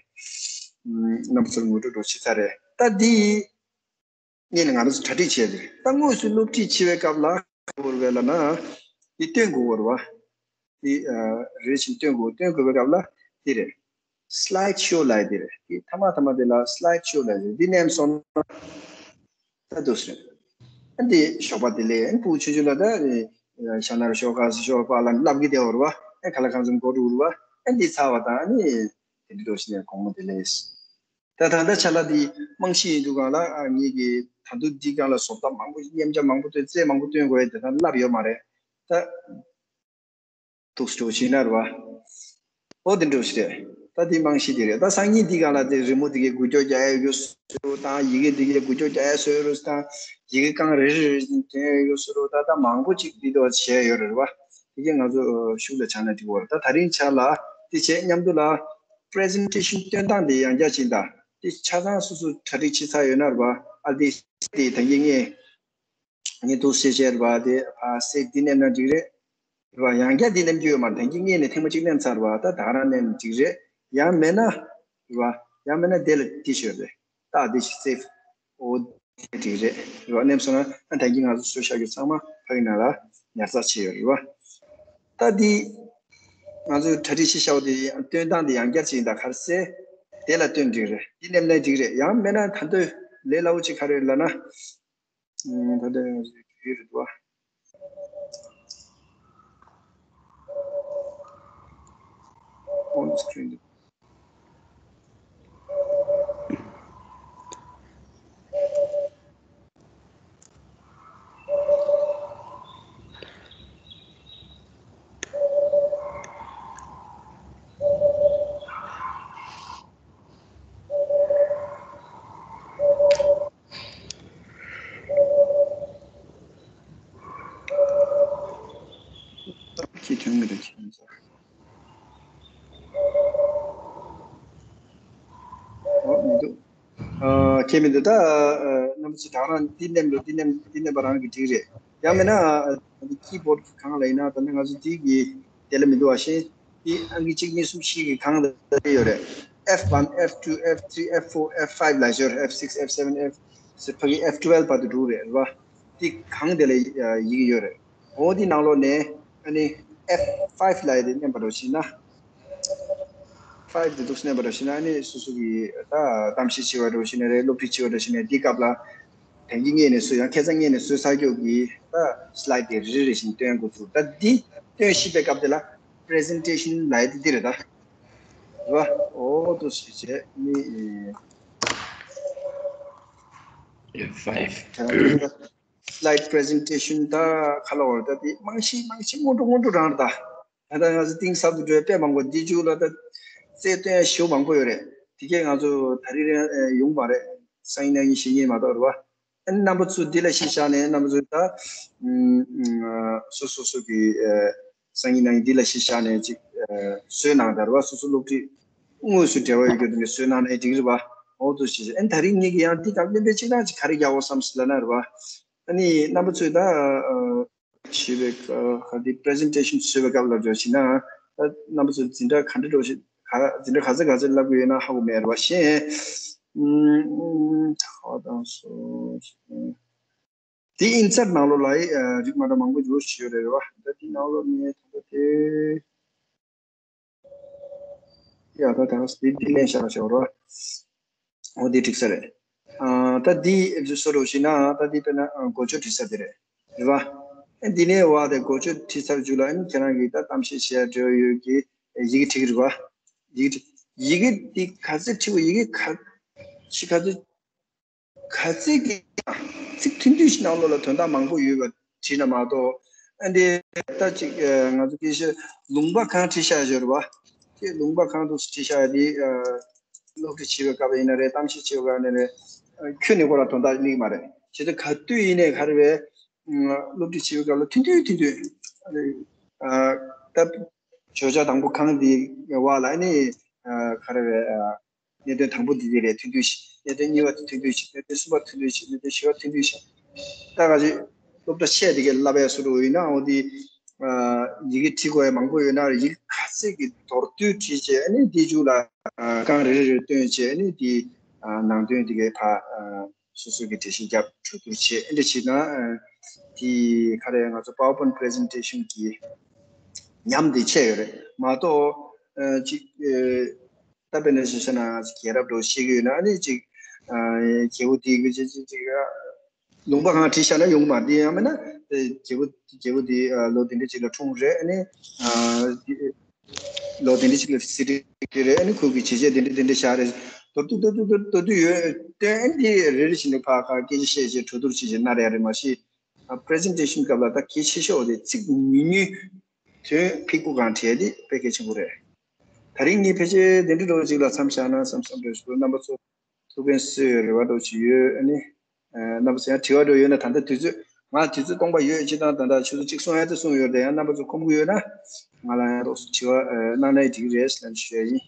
ཨམ་རྣམ་པ་ཚོར་ངོ་སྤྲོད་འགྲོ་ཕྱི་ས་རེད། ད་འདི་ངས་ནི་ང་རང་ཚོ་གྲ་སྒྲིག་བྱས་རེད། ད་དངོས་སུ་སློབ་ཁྲིད་བྱེད་པའི་སྐབས་ལ་ག་བོར་བས་ལ་ན་འདི་སྟོན་དགོས་བོར་བ། འདི་ཨ་རེ་བཞིན་སྟོན་དགོས། སྟོན་དགོས་པའི་སྐབས་ལ་འདི་རེད། སི་ལའེ་ཌི་ཤོ་ལབ་ཡ་དེ་རེད། དེ་མཐའ་མ་མཐའ་མ་དེ་ལ་སི་ལའེ་ཌི་ཤོ་ལབ་ཡ་དེ་འདི་མནན་སོང་ན་ད་འདུག་སེ། ཨ་འདི་ཞོགས་པ་དེ་ལས་ཨ་ཕྲུ་གུ་ཆུང་ཆུང་ལ་ད་ཤ་ན་རུ་ཤོག་ཁ་སི་ཤོག་པ་ལ་བསླབ་གི་བསྡད་ཡོད་རེད་བ། ཨ་ཁ་ལག་ཁང་ཚན་འགོ་འགྲོ་རེད་བ། ཨ་འདི་ཚར་བ་དང་ཨ་ནི་དེ་འདྲ་འགྲོ་ཞིག་ནས་དགོང་མོ་དེ་ལས། ད་ད་ལྟ་ཆ་ལ་འདི་རྨང་གཞི་ཡིན་དུས་གང་ལ་ཨ་ངེད་ཀྱི་ད་དུང་འདི་སྒང་ལ་བཟོ་ལྟ་མང་པོ་མཉམ་བྱ་མང་པོ་སྟོན་རྩལ་མང་པོ་སྟོན་དགོས་ཡ་དེ་ད་བསླབ་ཡོད་མ་རེད། ད། འདུག་སེ་འགྲོ་བྱེད་ན་རེད་བ། ཨོ་དེ་འགྲོ་བྱེད་རེད། ད་དེ་རྨང་གཞི་དེ་རེད། ད་སང་ཉིན་དེ་ག་ལ་དེ་རི་མོ་དེ་གའི་འགུལ་སྐྱོད་རྒྱག་ཡ་ཡོད་སུ་དང་ཡི་གེ་དེ་གའི་འགུལ་སྐྱོད་རྒྱག་ཡ་སུ་ཡོད་རུ་དང་ཡི་གེ་རྐང་རེ་རེ་རེ་བཞིན་འདོན་ཡ་ཡོད་སུ་རུ་ད་ད་མང་པོ་ཅིག་འདི་འདྲ་བྱས་ཡོད་རེད་བ། དེ་གའི་ང་ཚོ་ཤུགས་ལ་ཆགས་ན་འགྲིག་གི་རེད། ད་ད་རིང་ཆ་ལ་དེ་བྱས་མཉམ་དུ་ལ་པི་རི་ཟེན་ཊེ་ཤན་སྟོན་སྟངས་དེ་ཡང་བསྐྱར་ཕྱིན། ད་དེ་ཆ་ཚང་སོ་སོ་གྲ་སྒྲིག་བྱེད་ཚར་ཡོད་ན་རེད་བ། ཨ་དེ་དེ་ད་གིན་ངས། ངས་འདུག་སེ་བྱས་རེད་བ། དེ་ཨ་སེབ་འདི་མནན་ན་འགྲིག་རེད། རེད་བ། ཡང་བསྐྱར་འདི་མནན་རྒྱུ་ཡོད་མ་རེད། ད་གིན་སྔོན་ནས་ཐེངས་མ་གཅིག་མནན་ཚར་བ། ད་ད་རང་མནན་ན་འགྲིག་རེད། ཡང་མེད་ན་རེད་བ། ཡང་མེད་ན་དེ་ལ་འདི་ཤོད་རེད། ད་འདི་ཤི་སེབ། ཨོ་དེ་འགྲིག་རེད། རེད་བ། མནན་སོང་ན་ཨ་ད་གིན་ང་ཚོ་བཟོས་བཞག་རྒྱུ་ཚང་མ་ཕ་གི་ནང་ལ་ཉར་ཚགས་བྱས་ཡོད་རེད་བ། ད་འདི་ང་ཚོ་གྲ་སྒྲིག་བྱས་བཞག་པ་དེ་སྟོན་སྟངས་དེ་ཡང་བསྐྱར་བྱས་ཡིན། ད་ག་རེ་ཟེར། དེ་ལ་སྟོན་འགྲིག་རེད། འདི་མནན་ན་འགྲིག་རེད། ཡང་མེད་ན་ད་འདོད་ལས་སླ་བོ་ཅིག་ག་རེ་རེད་ལབ་ན། ད་ལྟ་ང་ཚོའི་བོད་ཡིག་རེད་འདུག་བ། On screen. ཁྱེད་ཐོན་གི་རེད་ཁྱེད་ཚོ། ཨོ་མི་འདུག་ཨ་ཁྱེད་མི་འདུག་ད་ཨ་རྣམ་པ་ཚོ་ད་རང་འདི་མནན་རོགས། འདི་མནན་འདི་མནན་པ་རང་གི་འགྲིག་རེད། ཡང་མིན་ན་ཨ་ཀི་བོར་ཌི་གང་ལ་ཡིན་ན། ད་ནི་ང་ཚོ་འདི་གི་དེ་ལ་མི་འདུག་བ། གཞན་འདི་ཨང་ཀི་གཅིག་གཉིས་གསུམ་བཞི་གི་གང་ལ་ཡོད་རེད། F one, F two, F three, F four, F five ལ་ཡོད་རེད། F six, F seven, F ཕ་གི་F twelve བར་དུ་འགྲོ་རེད་རེད་བ། དེ་གང་དེ་ལ་ཡི་གེ་ཡོད་རེད། འོ་དེ་ནང་ལོགས་ནས་ཨ་ནི་F five ལབ་ཡ་དེ་མནན་པ་འདྲ་བྱས་ན། Five དེ་འདུག་མནན་པ་འདྲ་བྱས་ན་ཨ་ནི་སོ་སོ་གི་ད་གཏམ་བཤད་བྱེད་པ་འདྲ་བྱས་ན་རེད། སློབ་ཁྲིད་བྱེད་པ་འདྲ་བྱས་ན་དེའི་སྐབས་ལ་དེང་གི་སྔས་ནས་བཟོས་ཡང་ཁ་སང་སྔས་ནས་བཟོས་ཚར་རྒྱུ་གི་ད་slide དེ་རེ་རེ་བཞིན་སྟོན་དགོས་ཚུལ། ད་འདི་སྟོན་ཤེས་པའི་སྐབས་དེ་ལ་presentation ལབ་ཡ་དེ་འདི་རེད་ད། རེད་བ། འོ་དེ་བྱས་བྱས་ནི། F five slide presentation ད་ག་ལ་བར་ད་དེ་རྨང་གཞི་རྨང་གཞི་སྔོན་འགྲོ་སྔོན་འགྲོ་རང་རེད་ད། ད་ལྟ་ང་ཚོ་གཏིང་ཟབ་ཏུ་འགྲོ་ཡ་དཔེ་མང་པོ་འདི་མཇུག་ལ་ད་རྩལ་སྟོན་ཡ་ཞེ་པོ་མང་པོ་ཡོད་རེད། དེ་གས་ང་ཚོ་ད་རེས་རེ་ཡོང་མ་རེད། སང་ཉིན་གནངས་ཉིན་གཞེས་ཉིན་མ་གཏོགས་རེད་བ། ཨ་ནི་རྣམ་པ་ཚོ་འདི་ལ་གཞི་བཞག་ནས་རྣམ་པ་ཚོ་ད་སོ་སོ་སོ་གི་སང་ཉིན་གནངས་ཉིན་འདི་ལ་གཞི་བཞག་ནས་ཅིག་བཟོས་གནང་ད་རེད་བ། སོ་སོ་སློབ་ཁྲིད་དངོས་སུ་འབྲེལ་བ་ཡོད་རྒྱུ་དེ་འདྲ་བཟོས་གནང་ནའི་འགྲིག་རེད་བ། འོ་དེ་བྱས་ཨ་ནི་ད་རེས་ངེད་ཀྱི་ཡང་འདི་དང་བློན་པོའི་ཆེད་དང་ཅིག་ག་རེ་རྒྱག་དགོས་བསམ་སི་ལ་ན་རེད་བ། ཨ་ནི་རྣམ་པ་ཚོས་ད་བྱས་པའི་ག་དེ་presentation བཟོས་པའི་སྐབས་ལ་འགྲོ་ཞིག་ན་ད་རྣམ་པ་ཚོས་འཛིན་གྲྭ་ག་འདྲ་འགྲོ་ཞིག་ག་འཛིན་གྲྭ་ག་ཚོད་ག་ཚོད་བསླབ་གི་ཡོད་ན་ཧ་གོ་མེད་རེད་བ། གཞན་ད་ག་དང་སོ་དེ་ཨིན་སར་ནང་ལོགས་ལ་རིགས་མ་འདྲ་མང་པོ་འཇོག་བྱས་ཡོད་རེད་བ། ད་དེ་ནང་ལོགས་ནས་ད་ལྟ་དེ། ཡ་ད་ད་དེ་དེ་ལེན་བྱ་བ་བྱ་བ་རོ། འོ་དེ་འགྲིག་ས་རེད། ཨ་ད་དེ་བཟོ་རོགས་ཞེ་ན་ད་དེ་དཔེར་ན་ཨ་འགོ་བརྗོད་བྲིས་ས་དེ་རེད། རེད་བ། ཨ་འདི་ནས་བ་དེ་འགོ་བརྗོད་བྲིས་ཚར་རྒྱུ་ལ་ཨ་ནི་ཁྱེད་རང་གིས་ད་གཏམ་བཤད་བྱེད་ཡ་འབྲེལ་བ་ཡོད་ཀྱི་ཡི་གེ་བྲིས་ཀྱི་རེད་བ། ཡི་གེ་བྲིས་ཡི་གེ་དེ་ག་ཚོད་བྲིས་དགོས། ཡི་གེ་ག་ཤི་ག་ཚོད། ག་ཚད་ཀྱི་ཚིག་ཐུང་ཐུང་ཞིག་ནང་ལོགས་ལ་དོན་དག་མང་པོ་ཡོད་པ་བྲིས་ན་མ་གཏོགས། ཨ་འདི་ད་ཅིག་ང་ཚོ་སྐད་ཆ་ལུང་པ་གང་བྲིས་བཞག་ཡོད་རེད་བ། དེ་ལུང་པ་གང་དུ་བྲིས་བཞག་ཡོད་དེ་སློབ་ཁྲིད་བྱེད་པའི་སྐབས་ཡིན་ན་རེད། གཏམ་བཤད་བྱེད་པའི་སྐབས་ཡིན་ན་རེད། ཁྱོན་ནས་ཁོ་ལ་དོན་དག་སླེབས་ཀྱི་མ་རེད། བྱས་ཙང་ག་དུས་ཡིན་ནའི་ག་རེ་རེད། སློབ་ཁྲིད་བྱེད་པའི་སྐབས་ལ་ཐུང་ཐུང་ཐུང་ཐུང་། ད་བརྗོད་བྱ་དང་པོ་གང་དེ་བ་ལ་ཨ་ནི་ག་རེ་རེད། གནད་དོན་དང་པོ་འདི་འདི་རེད། ཐུང་ཐུང་ཞིག་གནད་དོན་གཉིས་པ་དེ་ཐུང་ཐུང་ཞིག་གནད་དོན་གསུམ་པ་ཐུང་ཐུང་ཞིག་གནད་དོན་བཞི་པ་ཐུང་ཐུང་ཞིག་ད་ག་ཅིག་སློབ་གྲྭ་བཤད་དེ་གས་བསླབ་ཡ་སུ་རུ་ཡིན་ན་འོ་དེ་ཡི་གེ་བྲིས་དགོས་ཡ་མང་པོ་ཡོད་ན་ཡི་གེ་ག་ཚད་ཀྱི་མདོར་བསྡུས་བྲིས་བྱས། ཨ་ནི་དེ་མཇུག་ལ་རྐང་རེ་རེ་རེ་བཏོན་བྱས། ཨ་ནི་དེ་ནང་དོན་དེ་གས་ཕ་སོ་སོ་གི་འགྲེལ་བཤད་རྒྱབ་གྲོས་བསྡུར་བྱས། ཨ་འདྲ་བྱས་ན་དེ་ག་རེ་ང་ཚོ་PowerPoint presentation གི་ཉམས་དེ་ཆད་ཡོད་རེད་མ་གཏོགས་ཅིག་ད་དཔེར་ན་ཞིག་བཤད་ན་ང་ཚོ་རྒྱལ་རབས་འགྲོ་ཤེས་ཀྱི་ཡོད་ན་ཨ་ནི་ཅིག་རྒྱལ་པོ་དེའི་གི་ཅིག་ཅིག་ཅིག་ལུང་པ་གང་བྲིས་བཞག་ན་ཡོང་མ་རེད། དེ་ཡང་མིན་ན་རྒྱལ་པོ་རྒྱལ་པོ་དེ་ལོ་དེ་འདྲ་ཅིག་ལ་འཁྲུངས་རེད། ཨ་ནི་ལོ་དེ་འདྲ་ཅིག་ལ་སྲིད་རེད། ཨ་ནི་ཁོ་གི་བྱས་རྗེས་དེ་འདྲ་དེ་འདྲ་བཞག་རེད། མདོར་བསྡུས་མདོར་བསྡུས་མདོར་བསྡུས་ཡོད་དེ་ཨ་ནི་དེ་རེ་རེ་བཞིན་དུ་ཕར་ཁ་སྐད་ཆ་བཤད་བྱས་གྲོས་བསྡུར་བྱས་བྱས་ན་རེད་རེད་མ་གཞི། presentation སྐབས་ལ་ད་གལ་ཆེ་ཤོས་དེ་ཚིག་ཉུང་ཉུང་དོན་ཕིགས་པོ་གང་བྲིས་དེ་དཔེ་གལ་ཆེན་པོ་རེད། ད་རིང་ངས་ཕལ་ཆེར་དེ་འདྲ་འདྲ་བོ་ཅིག་ལ་མཚམས་བཞག་ན་བསམ་བསམ་རེད་ཞུ། རྣམ་པ་ཚོ་ཐུགས་ཕན་གསོས་ཡོད་རེ་བ་འདྲ་བོ་ཅིག་ཡོད། ཨ་ནི་རྣམ་པ་ཚོ་ཡང་དྲི་བ་འདྲ་བོ་ཡོད་ན་ད་ལྟ་དུས་ཚོད་ང་དུས་ཚོད་སྟོང་པ་ཡོད། སྤྱིར་བཏང་ད་ལྟ་ཆུ་ཚོད་གཅིག་སོང་ཡ་དེ་སོང་ཡོད་དེ། ཡང་རྣམ་པ་ཚོ་ཁོམ་གི་ཡོད་ན་ང་ལ་ཡང་རོགས་སུ་དྲི་བ་གནང་ན་འགྲིག་གི་རེད་ལབ་ཞུ་ཡ་ཡིན།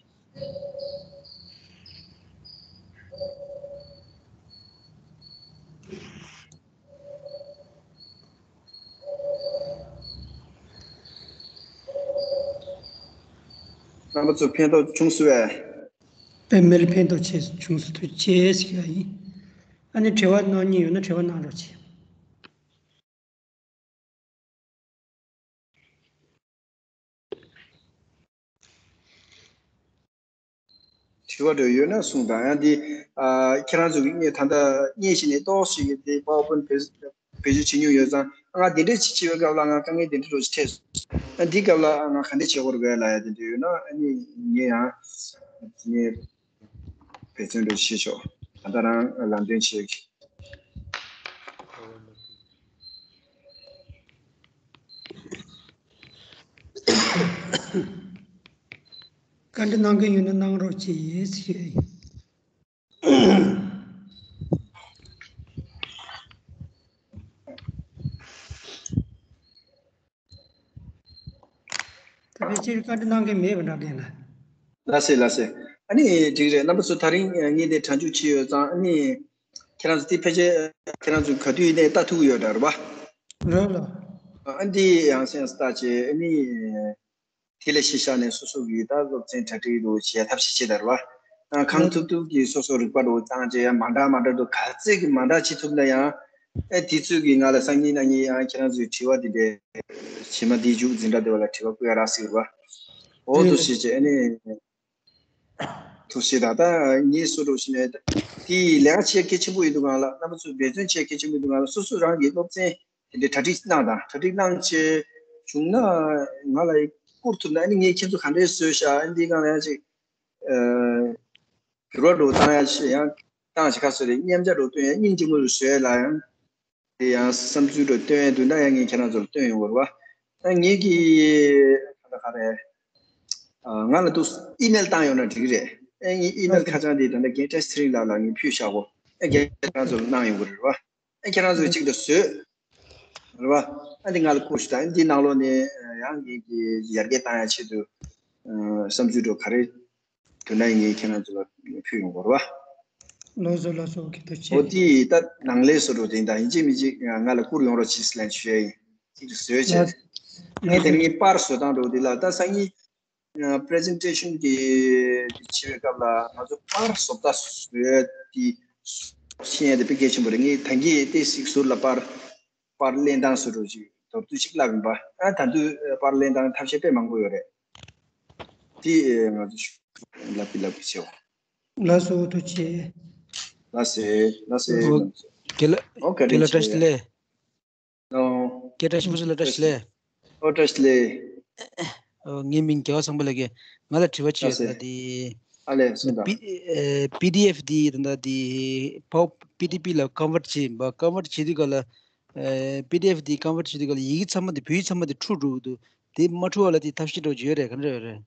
རྣམ་པ་ཚོ་ཕན་ཐོགས་བྱུང་སོང་བས། ཨེ་མེལ་ཕན་ཐོགས་ཆེ་བྱུང་སོང་ཐུགས་རྗེ་ཆེ་ཞིག་ཡིན། ཨ་ནི་དྲི་བ་གནང་མཁན་ཡོད་ན་དྲི་བ་གནང་རོགས་གྱིས། དྲི་བ་འདྲ་ཡོད་ན་གསུངས་དང་། ཡང་འདི་ཨ་ཁྱེད་རང་ཚོ་གི་ངས་ད་ལྟ་བརྙན་ཞིག་ནས་ཏོག་ཞིག་གི་འདི་PowerPoint བེད་སྤྱོད་བྱེད་མྱོང་ཡོད་ཙང་། ང་འདི་འདྲ་ཞིག་བྱེད་པའི་སྐབས་ལ་ང་དཀའ་ངལ་འདི་འདྲ་འདྲ་ཞིག་འཕྲད་སོང་། ཨ་འདི་སྐབས་ལ་ང་ག་འདྲ་བྱེད་དགོས་རེད་ལབ་ཡ་དེ་འདྲ་ཡོད་ན་ཨ་ནི་ངས་ཡང་ངས་འབད་བརྩོན་འདྲ་བྱེད་ཆོག་ད་ལྟ་རང་ལམ་སྟོན་བྱེད། བཀའ་འདྲི་གནང་མཁན་ཡོད་ན་གནང་རོགས་གྱིས་ཞེས། ད་ཕལ་ཆེར་བཀའ་འདྲི་གནང་མཁན་མེད་པ་འདྲ་བསྡད་ན། ལགས་སེ་ལགས་སེ། ཨ་ནི་འགྲིག་རེད། རྣམ་པ་ཚོ་ད་རིང་ངས་འདི་གྲ་འཇུག་བྱས་ཡོད་ཙང་ཨ་ནི། ཁྱེད་རང་ཚོ་དེ་ཕལ་ཆེར་ཁྱེད་རང་ཚོ་ག་དུས་ཡིན་ནའི་ལྟ་ཐུབ་ཀྱི་ཡོད་འདྲ་རེད་པ། རེད་ལ། ཨ་འདི་ཡང་སེམས་སུ་བཏགས་བྱས་ཨ་ནི། དེ་ལ་གཞི་བཞག་ནས་སོ་སོ་གི་ད་སློབ་ཚན་གྲ་སྒྲིག་རུ་བྱེད་ཐབས་ཤེས་བྱེད་དར་བ། གང་ཐུབ་ཐུབ་ཀྱིས་སོ་སོ་རིག་པ་རུ་བཏང་བྱས་ཡང་མ་འདྲ་མ་འདྲ་འདུག་ག་ཚད་ཀྱི་མ་འདྲ་བྱེད་ཐུབ་ན་ཡང་ ཨེ་དེ་ཚོས་ཀྱིས་ང་ལ་སང་ཉིན་གནངས་ཉིན་ཡང་ཁྱེད་རང་ཚོའི་དྲི་བ་དེ་འདྲས་ཕྱི་མ་དེ་མཇུག་འཛིན་གྲྭ་དེ་བ་ལ་དྲི་བ་བཀོད་ཡ་རག་ཟེར་བ། འོ་དེ་ཞེས་བྱས་ཨ་ནི། ཐུགས་རྗེ་ཆེ། ད་ངས་སུ་འགྲོ་ཞིག་ནས་དེའི་ལས་ཀ་བྱེད་གལ་ཆེན་པོ་ཡིན་འདུག་གང་ལ་རྣམ་པ་ཚོས་འབད་བརྩོན་བྱེད་གལ་ཆེན་པོ་ཡིན་འདུག་གང་ལ་སོ་སོ་རང་གི་སློབ་ཚན་དེ་འདྲའི་གྲ་སྒྲིག་གནང་དང་གྲ་སྒྲིག་གནང་བྱས་བྱུང་ན་ང་ལ་བསྐུར་ཐུབ་ན་ཨ་ནི་ངས་ཁྱེད་ཚོ་ག་འདྲས་བཟོས་ཤག་ཨ་འདིའི་སྒང་ལ་ཡང་ཅིག་འགྱུར་བ་འགྲོ་བཏང་ཡ་ཞིག་ཡང་བཏང་ཞིག་ཁ་བཟོས་རེད། མཉམ་བྱ་འགྲོ་སྟོན་ཡ་སྙིང་རྗེ་མོ་རུ་བཟོས་ལ་ཡང་། དེ་ཡང་བསམ་ཚུལ་འགྲོ་སྟོན་ཡ་དུས་ད་ཡང་ངས་ཁྱེད་རང་ཚོར་སྟོན་ཡོང་བ་རེད་བ། ཨ་ངེད་ཀྱི་ག་ལ་ག་རེད། ང་ལ་ཏུ་ཨི་མེལ་བཏང་ཡོང་ན་འགྲིག་རེད། ཨ་ངའི་ཨི་མེལ་ཁ་བྱང་དེ་ད་ལྟ་རྒན་བཀྲ་ཤིས་ཚེ་རིང་ལགས་ལ་ངས་ཕུལ་བཞག་གོ་ཨ་རྒན་ཁྱེད་རང་ཚོར་གནང་ཡོང་གི་རེད་བ། ཨ་ཁྱེད་རང་ཚོས་གཅིག་ཏུ་བཟོས། རེད་བ། ཨ་འདི་ང་ལ་བསྐུར་ཞུ་དང་ཨ་འདི་ནང་ལོགས་ནས་ཡང་ངེད་ཀྱི་ཡར་རྒྱས་བཏང་ཡ་ཆེད་དུ་བསམ་ཚུལ་འགྲོ་ག་རེ། དོན་དག་ངས་ཁྱེད་རང་ཚོ་ལ་ཕུལ་ཡོང་བ་རེད་བ། ལགས་སོ་ལགས་སོ། ཨོ་ཁེ་ཐུགས་རྗེ་ཆེ། འོ་དེ་ད་ནང་ལས་སུ་འགྲོ་དེ་ད་ཡིན་གཅིག་མིན་གཅིག་ང་ལ་བསྐུར་ཡོང་རོགས་གྱིས་ལན་ཞུ་ཡ་ཡིན། གཅིག་ཏུ་བཟོས་བྱས། ལགས་ངས་དེ་ངའི་པར་བཟོ་སྟངས་འགྲོ་དེ་ལ་ད་སང་ཉིན་པི་རི་ཛེན་ཊེ་ཤན་གྱི་བྱེད་པའི་སྐབས་ལ་ང་ཚོ་པར་བཟོ་ལྟ་བཟོས་དེ་ཤེས་ཡ་དེ་དཔེ་གལ་ཆེན་པོ་རེད། ངས་ད་གིན་ཏོག་ཙམ་ཟུར་ལ་པར་པར་ལེན་སྟངས་སུ་འགྲོ་ཅིག་མདོར་བསྡུས་ཤིག་བསླབ་ཡིན་པ། ཨ་ད་དུས་པར་ལེན་སྟངས་ཐབས་ཤེས་དཔེ་མང་པོ་ཡོད་རེད། དེ་ང་ཚོ་ལབ་ཀྱི་ལབ་ཀྱི་བྱེད་འོ། ལགས་སོ་ཐུགས་རྗེ་ཆེ། ལགས་སེ་ལགས་སེ། ཨོ་རྒན་ལགས་ཨོ་རྒན་ལགས་བཀྲ་ཤིས་བདེ་ལེགས། ཨོ་རྒན་བཀྲ་ཤིས་པོ་སུ་ལ་བཀྲ་ཤིས་བདེ་ལེགས། ཨོ་བཀྲ་ཤིས་བདེ་ལེགས། ཨོ་ངའི་མིང་རྒྱལ་བ་བཟང་པོ་ལགས་ཀྱིས་ང་ལ་དྲི་བ་ཅིག་ཡོད་ལགས་སེ། ད་དེ། ཨ་ལས་གསུངས་དང་། པི་ཨེ་པི་ཌི་ཨེཕ་དེ་ད་ལྟ་དེ་པའོ་པི་ཌི་པི་ལ་ཀོན་ཝར་བྱེད་ཡིན་པ། ཀོན་ཝར་བྱེད་དུས་ག་ལ་ཨེ་པི་ཌི་ཨེཕ་དེ་ཀོན་ཝར་བྱེད་དུས་ག་ལ་ཡི་གེ་ཚང་མ་དེ་བོད་ཡིག་ཚང་མ་དེ་འཁྲུག་འགྲོ་གི་འདུག་དེ་མ་འཁྲུག་པ་ལ་དེ་ཐབས་ཤེས་འགྲོ་རྒྱུ་ཡོད་རེད། ག་འདྲ་ཡོད་རེད།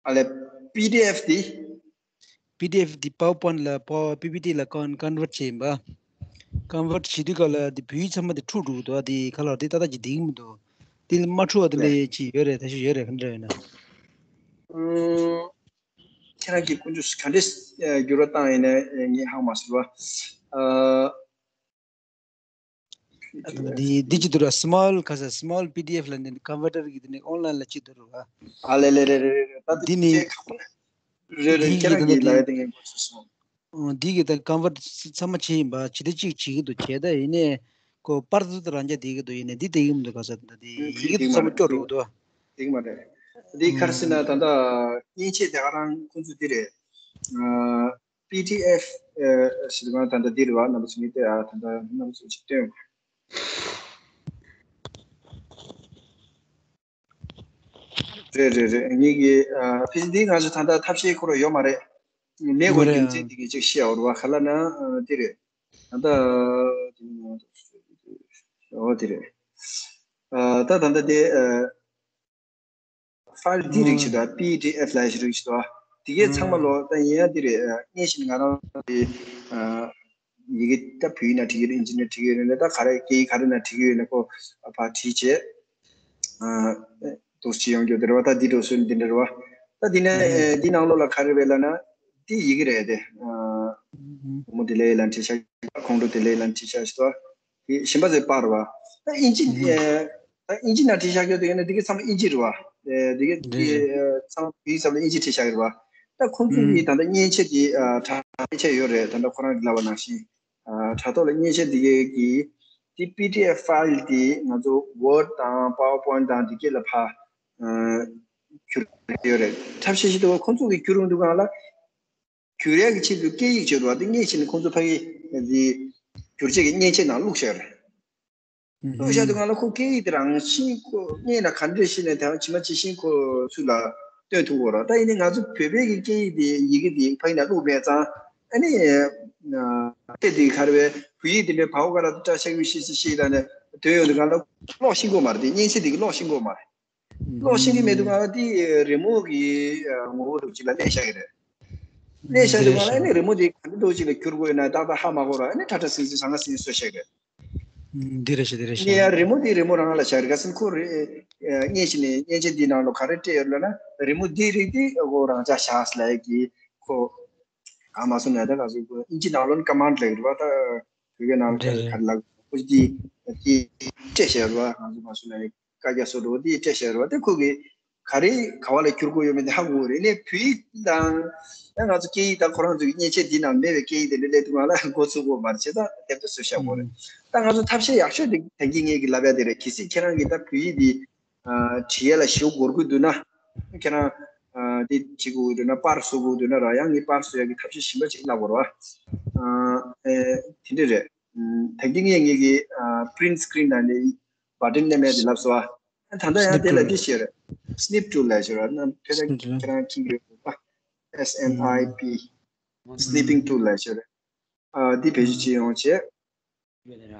ཨ་ལས་པི་ཌི་ཨེཕ་དེ། པི་ཌི་ཨེཕ་དེ་པའོ་པོའིན་ལ་པའོ་པི་པི་ཊི་ལ་ཀོན་ཀོན་ཝར་བྱེད་ཡིན་པ། ཀོན་ཝར་བྱེད་དུས་ག་ལ་དེ་བོད་ཡིག་ཚང་མ་དེ་འཁྲུག་འགྲོ་གི་འདུག་དེ་ག་ལ་དེ་ཏག་ཏག་ཅིག་བསྡད་ཀྱི་མི་འདུག་དེ་མ་འཁྲུག་པ་དེ་ལས་ཅིག་ཡོད་རེད། ཐབས་ཤེས་ཡོད་རེད། ག་འདྲ་ཡོད་ན། ཁྱེད་རང་གིས་དཀོན་མཆོག་ག་འདྲས་འགྱུར་བ་བཏང་ཡིན་ན་ངས་ཧ་མ་སོང་བ། འདི་འདི་ཅི་འདུག་ར། སི་མོལ་ག་ས་སི་མོལ་པི་ཌི་ཨེཕ་ལ་ནི་ཀོན་ཝར་ཊར་གི་དེ་ནི་ཨོན་ལན་ལ་ཅི་འདུག་ར། ཨ་ལེ་ལེ་ལེ་ལེ་ལེ། ད་འདི་ནི་ཁྱེད་ཁ་པོ་རེད་རེད། འདི་ཁྱེད་གི་རང་ད་གིས་ལ་ཡ་དེ་ངས་གོ་སོང་སོང་། འདི་གི་ད་ཀོན་ཝར་ཊར་ཚང་མ་བྱས་ཡིན་པ་ཇི་ལྟ་ཅིག་བྱེད་ཀྱི་འདུག་བྱས་ད་ཡིན་ནས་ཁོ་པར་དུ་རང་རྒྱ་བསྡད་ཀྱི་འདུག་ཡིན་ནས་འདི་བསྡད་ཀྱི་མི་འདུག་ག་ས་ད་འདི་ཡི་གེ་དུ་ཚང་མ་སྐྱོ་འགྲོ་གི་འདུག་དེ་གི་མ་རེད། འདི་ག་རེ་ཟེར་ན་ད་ལྟ་མཉེན་ཆས་དེ་ག་རང་ཁོང་ཚོ་འདི་རེད། པི་ཌི་ཨེཕ་ཞེས་པ་ད་ལྟ་འདི་རེད་བ། རྣམ་པ་ཚོ་ངས་བལྟས་ཨ་ད་ལྟ་རྣམ་པ་ཚོ་ཅིག་སྟོན། རེད་རེད་རེད། ངེད་ཀྱི་ཕི་ཟི་འདི་ང་ཚོ་ད་ལྟ་ཐབས་ཤེས་ཁོ་ར་ཡོད་མ་རེད། མེད་དགོས་རྒྱུ་མཚན་དེ་གི་ཅིག་བཤད་འོར་བ་ག་ལ་ན་འདི་རེད། ད་ལྟ་འོ་དེ་རེད། ད་ད་ལྟ་དེ་ཕའིལ་འདི་རིགས་ཞིག་དང་པི་ཌི་ཨེཕ་ལ་ཞིག་རིགས་ཞིག་དང་དེ་གའི་ཚང་མ་ལོ་ད་ཡིན་ཡ་འདི་རེད། སྙན་ཞིང་ང་རང་དེ་ཡི་གེ་ད་བོད་ཡིག་ན་བྲིས་ཀྱི་རེད། ཨིན་ཇི་ན་བྲིས་ཀྱི་རེད་ན་ད་ག་རེ་སྐད་ཡིག་ག་རེ་ན་བྲིས་ཀྱི་ཡོད་ན་ཁོ་ཕར་བྲིས་བྱས་འདུག་སེ་ཡོང་རྒྱུ་དེ་རེད་བ། ད་འདི་འགྲོ་སོན་འདི་འདྲ་རེད་བ། ད་འདི་ན་འདི་ནང་ལོགས་ལ་ག་རེ་རེད་ལབ་ན་འདི་ཡི་གེ་རེད་དེ། བུ་མོ་དེ་ལས་ལ་བྲིས་ཤག་ཁོང་ཁྲོ་དེ་ལས་ལ་བྲིས་ཤག་ཞིག་ད་དེ་གཞན་པ་ཚོའི་པར་བ། ད་ཨིན་ཇི་ད་ཨིན་ཇི་ན་བྲིས་ཤག་ཡོད་དེ་ཡོད་ན་འདི་གའི་ཚང་མ་ཨིན་ཇི་རེད་བ། འདི་གའི་འདི་ཚང་མ་བོད་ཡིག་ཚང་མ་ཨིན་ཇི་བྲིས་ཤག་རེད་བ། ད་ཁོང་ཚོ་གིས་ད་ལྟ་མཉེན་ཆས་དེ་དྲ་མཉེན་ཆས་ཡོད་རེད། ད་ལྟ་ཁོ་རང་གིས་ལབ་པ་ནང་བཞིན། དྲ་ཐོག་ལ་མཉེན་ཆས་འདི་གའི་གི་འདི་པི་ཌི་ཨེཕ་ཕའིལ་འདི་ང་ཚོ་ཝར་ཌི་དང་པ་ཝར་པོའིན་ཊི་དང་འདི་གའི་ལ་ཕར་བསྒྱུར་ཡོད་རེད། ཐབས་ཤེས་ཤིག་འདུག་ཁོང་ཚོ་གི་བསྒྱུར་ཡོང་དུས་སྒང་ལ་བསྒྱུར་ཡག་གི་ཆེད་དུ་སྐད་ཡིག་བརྗོད་པ་འདི་སྔས་ཕྱིན་ནས་ཁོང་ཚོ་ཕ་གི་འདི་བསྒྱུར་བྱེད་ཀྱི་མཉེན་ཆས་ནང་བླུགས་བཞག་རེད། ལྷོ་ཤར་དུ་ང་ལ་ཁོ་སྐད་ཡིག་དེ་རང་བཞིན་ཁོ་སྙན་ན་ག་འདྲ་ཞིག་ནས་དེ་རང་ཇི་མ་ཇི་བཞིན་ཁོ་ཚུར་ལ་སྟོན་ཐུབ་ཀྱི་རེད། ད་ཡིན་ནའི་ང་ཚོ་བོད་པའི་གི་སྐད་ཡིག་དེ་ཡི་གེ་དེ་ཕ་གི་ནང་བླུགས་མེད་ཙང་ཨ་ནི་ཨ་དེ་དེ་ག་རེ་བས་བོད་ཡིག་དེ་འདྲའི་བའོ་ག་ར་ཏྲ་ཤ་ཡུ་ཤི་སི་ཤི་ད་ནས་དོན་ཡོད་དེ་ང་ལ་ཀློག་ཤེས་ཀྱི་ཡོད་མ་རེད། དེ་མཉེན་ཆས་དེ་གི་ཀློག་ཤེས་ཀྱི་ཡོད་མ་རེད། ཀློག་ཤེས་ཀྱི་མེད་དུས་ང་ལ་དེ་རི་མོ་གི་ངོ་བོ་འདྲ་ཅིག་ལ་གནས་བཞག་གི་རེད། གནས་བཞག་དུས་ང་ལ་ཨ་ནི་རི་མོ་དེ་ག་འདྲ་འདྲ་ཅིག་ལ་བསྒྱུར་དགོས་ན་ཏག་ཏག་ཧ་མ་གོ་ར་ཨ་ནི་ཁྲ་ཁྲ་ཟིང་ཟིང་ཟང་ང་ཟིང་བཟོས་བཞག་གི་རེད། འདི་རེད་ཤག་འདི་རེད་ཤག་ངས་ཡང་རི་མོ་འདི་རི་མོ་རང་ལ་བཞག་རེད། ག་ཟེར་ན་ཁོ་རེ་སྔས་ཕྱིན་ནས་མཉེན་ཆས་འདིའི་ནང་ལ་ག་རེ་སྤྲད་ཡོད་ལབ་ན་རི་མོ་འདི་རིགས་འདི་ཁོ་རང་ཅག་བཞག་ལབ་ཀྱི་ཁོ་གང་མ་སོང་ན་ད་ག་ཟེར་ཁོ་ཨིན་ཇི་ནང་ལོགས་ཀ་མན་ཌི་ལབ་ཀྱི་རེད་བ། ད་བོད་སྐད་ནང་ལ་ག་རེ་ལབ་ཁོ་འདི་འདི་སྤྲད་བཞག་རེད་བ། གང་ཟེར་མ་སོང་ན་བཀའ་རྒྱ་སོགས་འདྲ་བོ་འདི་སྤྲད་བཞག་རེད་བ། དེ་ཁོ་གི་ ག་རེ་ག་བ་ལ་བསྒྱུར་དགོས་ཡོད་མེད་དེ་ཧ་གོ་གི་རེད། ནས་བོད་ཡིག་དང་ཡང་ང་ཚོ་སྐད་ཡིག་དང་ཁོ་རང་ཚོ་གི་མཉེན་ཆས་འདི་ནང་མེད་པའི་སྐད་ཡིག་དེ་འདྲ་སླེབས་དུས་ང་ལ་འགོ་ཚུགས་དགོས་མ་རེད། བྱས་ཙང་དེབ་དེ་བཟོས་བཞག་དགོས་རེད། ད་ང་ཚོ་ཐབས་ཤེས་ཡག་ཤོས་དེ་ད་གིན་ངས་གི་ལབ་ཡ་དེ་རེད། གལ་སྲིད་ཁྱེད་རང་གིས་ད་བོད་ཡིག་འདི་ཨ་བྲིས་ཡ་ལ་ཞེ་པོ་འགོར་གི་འདུག་ན། ཁྱེད་རང་ཨ་འདི་བྱེད་དགོས་འདུག་ན། པར་བཟོ་དགོས་འདུག་ན་ར། ཡང་ངས་པར་བཟོ་ཡ་གི་ཐབས་ཤེས་གཞན་པ་ཅིག་བསླབ་དགོས་རེད་བ། ཨ་ཨེ་དེ་འདྲ་རེད། ཨམ་ད་གིན་ངས་ངས་གི་ཨ་print screen དང་འདི་button མནན་ཡ་དེ་ལབ་སོང་བ། ཨ་ད་ལྟ་ཡང་དེ་ལ་འདི་བྱས་རེད། Snip tool ལབ་བྱས་རེད། ན་དེ་ལ་ཁྱེད་རང་མཁྱེན་གྱི་ཡོད་པ། S N I P snipping tool ལབ་བྱས་རེད། ཨ་འདི་བེད་སྤྱོད་བྱེད་ཡོང་བྱས། ཡོད་ནི་ར།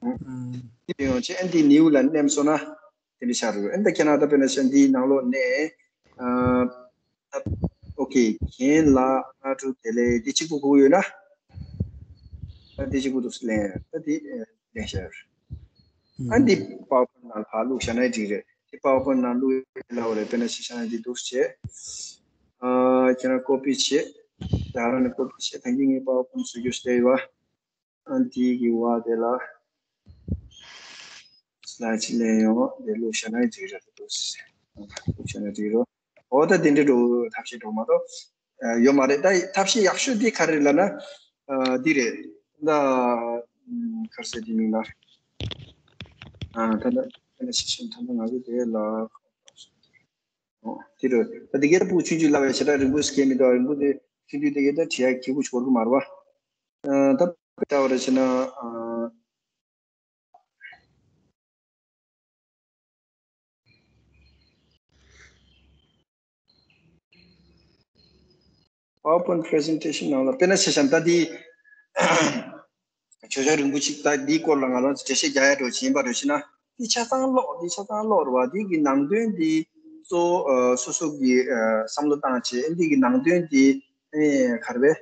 ཨུམ། དེ་ཡོང་ཆེ་ཨན་དེ་new ལ་མནན་སོང་ན་དེ་འདྲ་ཤར་རུ། ཨན་ད་ཁྱེད་རང་ད་དཔེར་ན་ཤ་འདིའི་ནང་ལོགས་ནས་ཨ་ཨ་okay རྒན་ལགས་སྔ་དྲོ་བདེ་ལེགས། འདི་གཅིག་པུ་གོ་ཡོད་ན། ཨ་འདི་གཅིག་པུ་འདུག་ལེན། ཨ་འདི་ལེན་ཤར། ཨ་འདི་PowerPoint ནང་ཕར་བླུགས་བཞག་ན་འགྲིག་རེད། འདི PowerPoint ནང་བླུགས་ཡོད་ལ་འོ་རེད། དཔེར་ན་ཤ་ཤ་འདི་འདུག་བྱས། ཨ་ཁྱེད་རང་copy བྱས། ད་རང་ནས་copy བྱས། ད་གིན་ངས་PowerPoint བཟོ་རྒྱུ་ཞིག་བལྟས་ཡོད་པ། ཨ་འདི་གི་བ་དེ་ལ་slide ཅིག་ལེན་ཡོང་། དེ་བླུགས་བཞག་ན་འགྲིག་རེད་འདུག་བླུགས་བཞག་ན་འགྲིག་རོ། འོ་ད་དེ་འདྲ་འགྲོ་ཐབས་ཤེས་འགྲོ་མ་གཏོགས་ཡོད་མ་རེད། ད་ཐབས་ཤེས་ཡག་ཤོས་འདི་ག་རེ་ལབ་ན་འདི་རེད། ད་ག་རེ་ཟེར་འདི་མིང་ལ་ད་ད་ད་ཤེས་ཤེས་ད་ད་ང་གི་དེ་ལ་འོ་དེ་རེད། ད་དེ་གའི་ད་ཕྲུ་གུ་ཆུང་ཆུང་ལབ་ཡ་ཞེ་དྲག་རིང་པོ་ཞིག་མི་འདུག་རིང་པོ་དེ་ཆུང་ཆུང་དེ་གའི་ད་བྲིས་ཡ་གི་གུ་ཞིག་འགོར་གི་མ་རེད་བ། ད་ལྟ་བ་རེ་བྱས་ན། PowerPoint presentation ནང་ལ་དཔེར་ན་ཆ་བཞག་ན་ད་འདི་བརྗོད་བྱ་རིང་པོ་ཅིག་ད་འདིའི་སྐོར་ལ་ང་རང་ཚོ་འགྲེལ་བཤད་རྒྱག་ཡ་འགྲོ་བཞིན་པ་རེ་བྱས་ན། འདི་ཆ་ཚང་ཀློག་འདི་ཆ་ཚང་ཀློག་རེད་བ། འདི་གི་ནང་དོན་འདི་གཙོ་བོ་སོ་སོ་གི་བསམ་བློ་བཏང་བྱས། འདི་གི་ནང་དོན་འདི་ག་རེ་བས།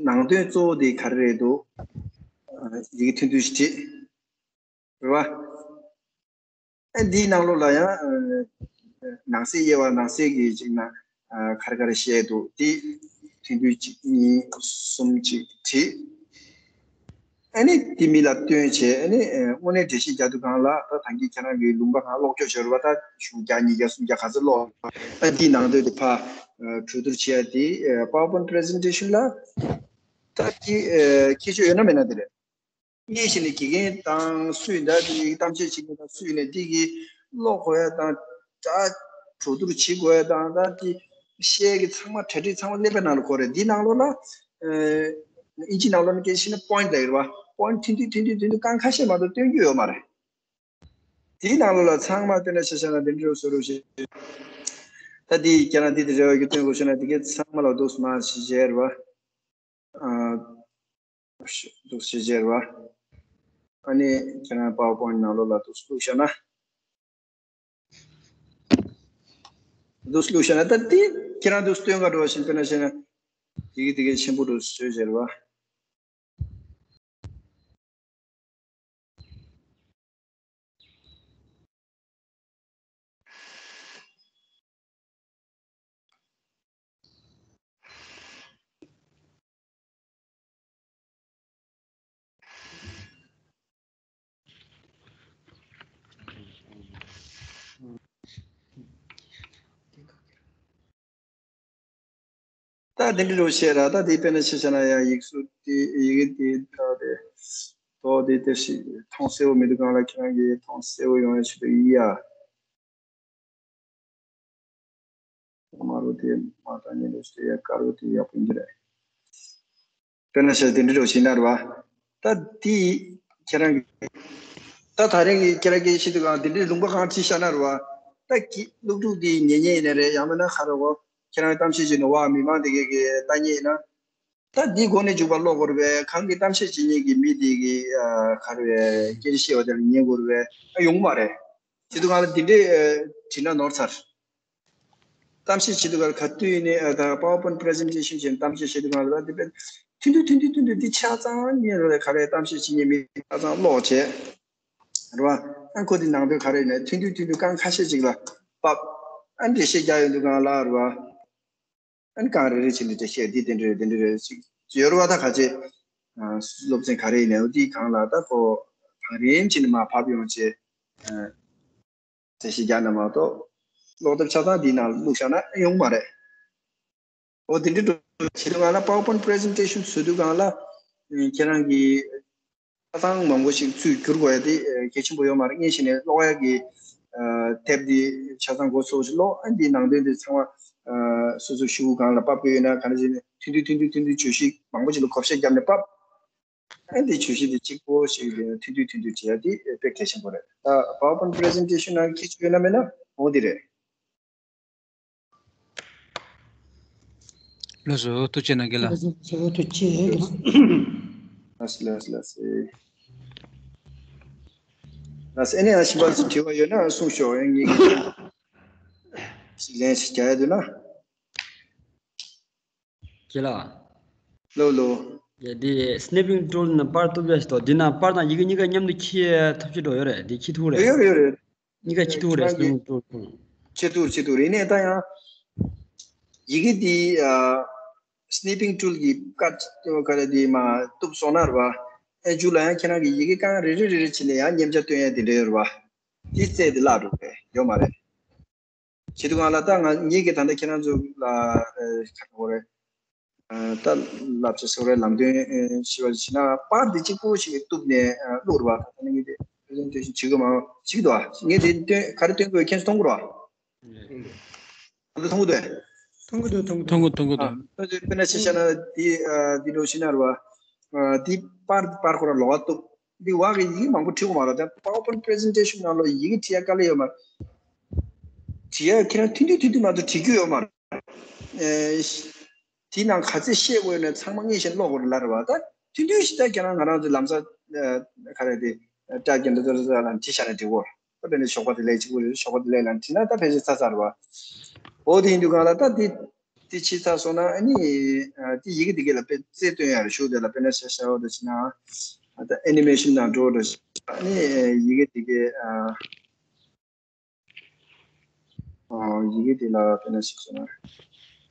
ནང་དོན་གཙོ་བོ་དེ་ག་རེ་རེད་འདུག་ཡི་གེ་ཐུང་ཐུང་ཞིག་བྲིས། རེད་བ། ཨ་འདིའི་ནང་ལོགས་ལ་ཡང་ནང་གསེས་དབྱེ་བ། ནང་གསེས་ཀྱི་ཅིག་ན་ག་རེ་ག་རེ་བཤད་འདུག་དེ་ཐུང་ཐུང་གཅིག་གཉིས་གསུམ་ཅིག་བྲིས། ཨ་ནི་དེ་མི་ལ་སྟོན་བྱས། ཨ་ནི་ཨ་དངོས་གནས་འགྲེལ་བཤད་རྒྱག་དུས་སྒང་ལ་ད་ད་གིན་ཁྱེད་རང་གི་ལུང་པ་སྒང་ཀློག་སྐྱོར་བྱེད་རུ་བ། ད་གཞུང་བརྒྱ་ཉིས་བརྒྱ་སུམ་བརྒྱ་ག་ཚོད་ཀློག་ཨ་འདིའི་ནང་དོན་དེ་ཕར་ཨ་གྲོས་བསྡུར་བྱེད་ཡ་དེ་ཨ་PowerPoint presentation ལ་ད་དེ་ཨ་ཁྱད་ཆོས་ཡོད་ན་མེད་ན་དེ་རེད། སྔོན་ཞིག་ནས་དགེ་རྒན་དང་སུ་ཡིན་ད་དེ་གཏམ་བཤད་བྱེད་མཁན་དང་སུ་ཡིན་ནས་དེ་གི་ཀློག་དགོས་ཡ་དང་། ད་གྲོས་བསྡུར་བྱེད་དགོས་ཡ་དང་། ད་དེ་བཤད་ཀྱི་ཚང་མ་གྲ་སྒྲིག་ཚང་མ་ཀླད་པའི་ནང་ལ་འཁོར་རེད། འདིའི་ནང་ལོགས་ལ་ཨ་ཨིན་ཇི་ནང་ལོགས་ནས་སྐད་ཆ་བཤད་ན་point ལབ་ཡོད་རེད་བ། point ཐུང་ཐུང་ཐུང་ཐུང་ཐུང་ཐུང་རྐང་ཁ་ཤས་མ་གཏོགས་སྟོན་རྒྱུ་ཡོད་མ་རེད། དེའི་ནང་ལོགས་ལ་ཚང་མ་སྟོན་ན་ཤ་ཤ་ན་དེ་འདྲ་བཟོ་རོགས་བྱེད། ད་དེ་རྒྱ་ནག་དེ་དེ་རེ་བ་གི་སྟོན་དགོས་བྱུང་ན་དེ་གས་ཚང་མ་ལ་འདུག་སེ་མ་ཞིག་བྱས་རེད་བ། ཨ་འདུག་སེ་བྱས་རེད་བ། ཨ་ནི་ཁྱེད་རང་PowerPoint ནང་ལོགས་ལ་འདུག་སེ་བླུགས་བཞག་ན། འདུག་སེ་བླུགས་བཞག་ན་ད་དེ་ཁྱེད་རང་འདུག་སེ་སྟོན་ག་འགྲོ་བ་བཞིན་དཔེར་ན་བཤད་ན་དེ་གི་དེ་གས་ཆེན་པོ་འདུག་སེ་བཟོས་བྱས་རེད་བ། ད་དེ་འདྲ་རུ་བཤད་ར། ད་དེ་དཔེར་ན་ཆ་བཞག་ན་ཡང་ཡིག་གཟུགས་དེ་ཡི་གེ་དེ་ད་དེ་ཏོག་དེ་དེ་ཞིག་མཐོང་གསལ་བོ་མི་འདུག་གང་ལ་ཁྱེད་རང་གིས་མཐོང་གསལ་བོ་ཡོང་ཡ་ཆེད་དུ་ཡིན་ཡ། མ་རུ་དེ་མ་ད་ཉིན་རུ་ཞིག་ཡ་དཀར་བོ་དེ་ཡག་པོ་ཡིན་གྱི་རེད། དཔེར་ན་ཆ་དེ་འདྲ་རུ་བྱེད་ན་ར་བ། ད་དེ་ཁྱེད་རང་གི་ད་ད་རིང་གི་ཁྱེད་རང་གིས་ཤེས་དུས་གང་དེ་འདྲའི་ལུང་པ་གང་བྲིས་བཞག་ན་ར་བ། ད་ཀི་སློབ་ཕྲུག་དེ་ཉན་ཉན་ཡིན་ན་རེད། ཡང་མིན་ན་ཁ་ར་བོ་ཁྱེད་རང་གཏམ་བཤད་བྱེད་ནོ་བ་མི་མང་དེ་གས་ཀྱི་ལྟ་ཉན་ཡིན་ན། ད་འདི་སྒོ་ནས་འཇུག་པ་ཀློག་དགོས་རེད་པས། གང་གི་གཏམ་བཤད་བྱེད་མཁན་གྱི་མི་དེ་གི་ཨ་ག་རེ་བས་སྐད་ཆ་བཤད་པ་དེ་ལ་ཉན་དགོས་རེད་པས། ཨ་ཡོང་གི་མ་རེད། བྱེད་དུས་གང་ལ་འདི་འདྲའི་ཨ་བྲིས་ན་ནོར་ཚར། གཏམ་བཤད་བྱེད་དུས་གང་ལ་ག་དུས་ཡིན་ནའི་ཨ་ད་PowerPoint presentation བྱས་ནས་གཏམ་བཤད་བྱེད་དུས་གང་ལ་ད་འདི་དཔེ་ཐུང་ཐུང་ཐུང་ཐུང་ཐུང་ཐུང་འདི་ཆ་ཚང་ཉན་རེད། ག་རེ་གཏམ་བཤད་བྱེད་མཁན་མི་ཆ་ཚང་ཀློག་བྱས་རེད་པ། ཨ་ཁོ་འདི་ནང་དོན་ག་རེ་ཡིན་ནའི་ཐུང་ཐུང་ཐུང་ཐུང་རྐང་ཁ་ཤས་ཅིག་ལ་ཕབ། ཨ་འགྲེལ་བཤད་རྒྱག་ཡོང་དུས་གང་ལ་རེད་པ། ཨ་ནི་གང་རེ་རེ་བྱས་ནས་འགྲེལ་བཤད་འདི་དེ་འདྲ་རེད་དེ་འདྲ་རེད་ཅིག་ཡོད་རེད་པ། ད་ག་ཅེ་ཨ་སློབ་ཚན་ག་རེ་ཡིན་ནའི་འོ་འདི་གང་ལ་ད་ཁོ་གང་རེ་བྱས་ནས་མར་ཕབ་ཡོང་བྱས། ཨ་ གསལ་བཤད་རྒྱག་ན་མ་གཏོགས། ཀློག་དེབ་ཆ་ཚང་འདིའི་ནང་ལ་བླུགས་བཞག་ན་ཡོང་མ་རེད། འོ་དེ་འདྲ་འགྲོ་བྱེད་དུས་སྒང་ལ་PowerPoint presentation བཟོ་དུས་སྒང་ལ་ཁྱེད་རང་གིས་ཆ་ཚང་མང་པོ་ཞིག་ཚུར་བསྒྱུར་དགོས་ཡ་དེ་གལ་ཆེན་པོ་ཡོད་མ་རེད། སྔོན་ཞིག་ནས་ཀློག་ཡ་གི་དེབ་དེ་ཆ་ཚང་མགོ་ཚོས་ཀློག་ཨ་འདིའི་ནང་དོན་དེ་ཚང་མ་སོ་སོ་ཤོག་གུ་སྒང་ལ་ཕབ་དགོས་ཡོད་ན་ག་འདྲ་བྱས་ནས་ཐུང་ཐུང་ཐུང་ཐུང་ཐུང་ཐུང་བརྗོད་གཞི་མང་པོ་ཞིག་ལ་བགོ་བཤའ་བརྒྱབ་ནས་ཕབ། ཨ་འདི་བརྗོད་གཞི་འདི་གཅིག་པོ་ཞིག་ལ་ཐུང་ཐུང་ཐུང་ཐུང་བྱེད་ཡ་དེ་དཔེ་གལ་ཆེན་པོ་རེད། ད་PowerPoint presentation ནང་ཁྱེད་ཚོ་ཡོད་ན་མེད་ན་འོ་འདི་རེད། ལགས་སོ། ཐུགས་རྗེ་གནང་གི་ལགས། ལགས་སོ། ཐུགས་རྗེ་ཆེ། ལགས་སོ། ལགས་སོ། ལགས་སོ། ལགས་སོ། ཨ་ནི་ཨ་ཞིམ་པ་ཞིག་དྲི་བ་ཡོད་ན་གསུངས་ཤོག་ཨ་ངས་ཞིག་ལན་ཞིག་རྒྱག་ཡ་འདུག་ན། ཁྱེད་ལ། ལོ་ལོ། ཡ་འདི་སི་ནེ་པིང་ཊུལ་ནང་པར་གཏུབ་ཡ་ཞིག་འདུག་འདི་ནང་པར་དང་ཡི་གེ་གཉིས་ཀ་མཉམ་དུ་འཁྱེར་ཐུབ་ཀྱི་འགྲོ་ཡོད་རེད། འདི་འཁྱེར་ཐུབ་རེད། ཡོད་རེད་ཡོད་རེད། གཉིས་ཀ་འཁྱེར་ཐུབ་རེད། ཁྱེད་རང་གིས་སི་ནེ་པིང་ཊུལ་ཁོང་། འཁྱེར་ཐུབ་འཁྱེར་ཐུབ་རེད། ནས་ད་ཡང་ཡི་གེ་འདི་ཨ་སི་ནེ་པིང་ཊུལ་གྱི་ཀ་ཀ་རེ་འདི་མ་གཏུབ་སོང་ན་རེད་བ། ཨེ་མཇུག་ལ་ཡང་ཁྱེད་རང་གིས་ཡི་གེ་རྐང་རེ་རེ་རེ་རེ་བྱས་ནས་ཡང་མཉམ་བྱ་སྟོན་ཡ་དེ་འདྲ་ཡོད་རེད་བ། དེ་རྩལ་དེ་བརླག་འགྲོ་གི་ཡོད་མ་རེད། བྱེད་དུས་སྒང་ལ་ད་ང་ངེད་ཀྱིས་ད་ལྟ་ཁྱེད་རང་ཚོ་ལ་ཨ་ག་རེ་རེད། ཨ་ད་བསླབ་བྱ་ཟེར་བ་རེད། ལམ་སྟོན་ཨ་ཞུ་བ་བྱས་ན་པར་འདི་གཅིག་པོ་ཞིག་གཏུབ་ནས་ཨ་བླུགས་རེད་བ། ད་ལྟ་ངས་དེ་པི་རི་སེན་ཊེ་ཤན་བྱེད་དགོས་མ་གཅིག་འདུག་ཨ་ངས་དེ་སྟོན་ག་རེ་སྟོན་དགོས་ཁྱེད་ཚོ་མཐོང་གི་རེད་བ། ད་ལྟ་མཐོང་གི་འདུག་མཐོང་གི་འདུག་མཐོང་གི་འདུག་མཐོང་གི་འདུག་ཨ་ད་དཔེར་ན་ཆ་བཞག་ན་འདི་ཨ་འདི་འདྲ་བྱས་ན་རེད་བ། ཨ་འདི་པར་པར་ཁོ་རང་ལོགས་ཀ་གཏུབ། འདི་བ་གི་ཡིག་མང་པོ་བྲིས་དགོས་མ་རེད། ད་PowerPoint presentation ནང་ལ་ཡི་གེ་བྲིས་ཡ་དཀའ་ལས་ཡོད་མ་རེད། བྲིས་ཡ་ཁྱེད་རང་ཐུང་ཐུང་ཐུང་ཐུང་མ་གཏོགས་བྲིས་རྒྱུ་ཡོད་མ་རེད། ཨེ་དེའི་ནང་ག་ཚད་བཤད་དགོས་ཡོད་ན་ཚང་མ་སྔོན་བཤད་ཀློག་དགོས་རེད་ལབ་རེད་བ། ད་ཐུང་ཐུང་ཞིག་ད་ཁྱེད་རང་ང་རང་ཚོ་ལམ་སང་ཨ་ག་རེ་དེ་ཨ་སྐྲ་གྱོན་འདྲ་འདྲ་འདྲ་ལ་བྲིས་བཞག་ན་འགྲིག་གོ། ད་དཔེར་ན་ཞོགས་པ་བདེ་ལེགས་གཅིག་པུ་རེད། ཞོགས་པ་བདེ་ལེགས་ལབ་བྲིས་ན་ད་ཕལ་ཆེར་ཚར་ཚར་རེད་བ། འོ་དེ་ཡིན་དུས་སྒང་ལ་ད་དེ་དེ་ཕྱི་ཚར་སོང་ན་ཨ་ནི་ཨ་དེ་ཡི་གེ་དེ་ག་ལ་དཔེ་རྩལ་སྟོན་ཡ་རེད་ཤོག་དེ་ལ་དཔེར་ན་ཤ་ཤ་བ་དང་བྱས་ན་ཨ་ད་ཨེ་ནི་མེ་ཤན་ནང་འགྲོ་འགྲོ་ཞིག་ཨ་ནི་ཡི་གེ་དེ་གའི་ཨ་ཨ་ཡི་གེ་དེ་ལ་དཔེར་ན་ཞིག་བྱས་ན་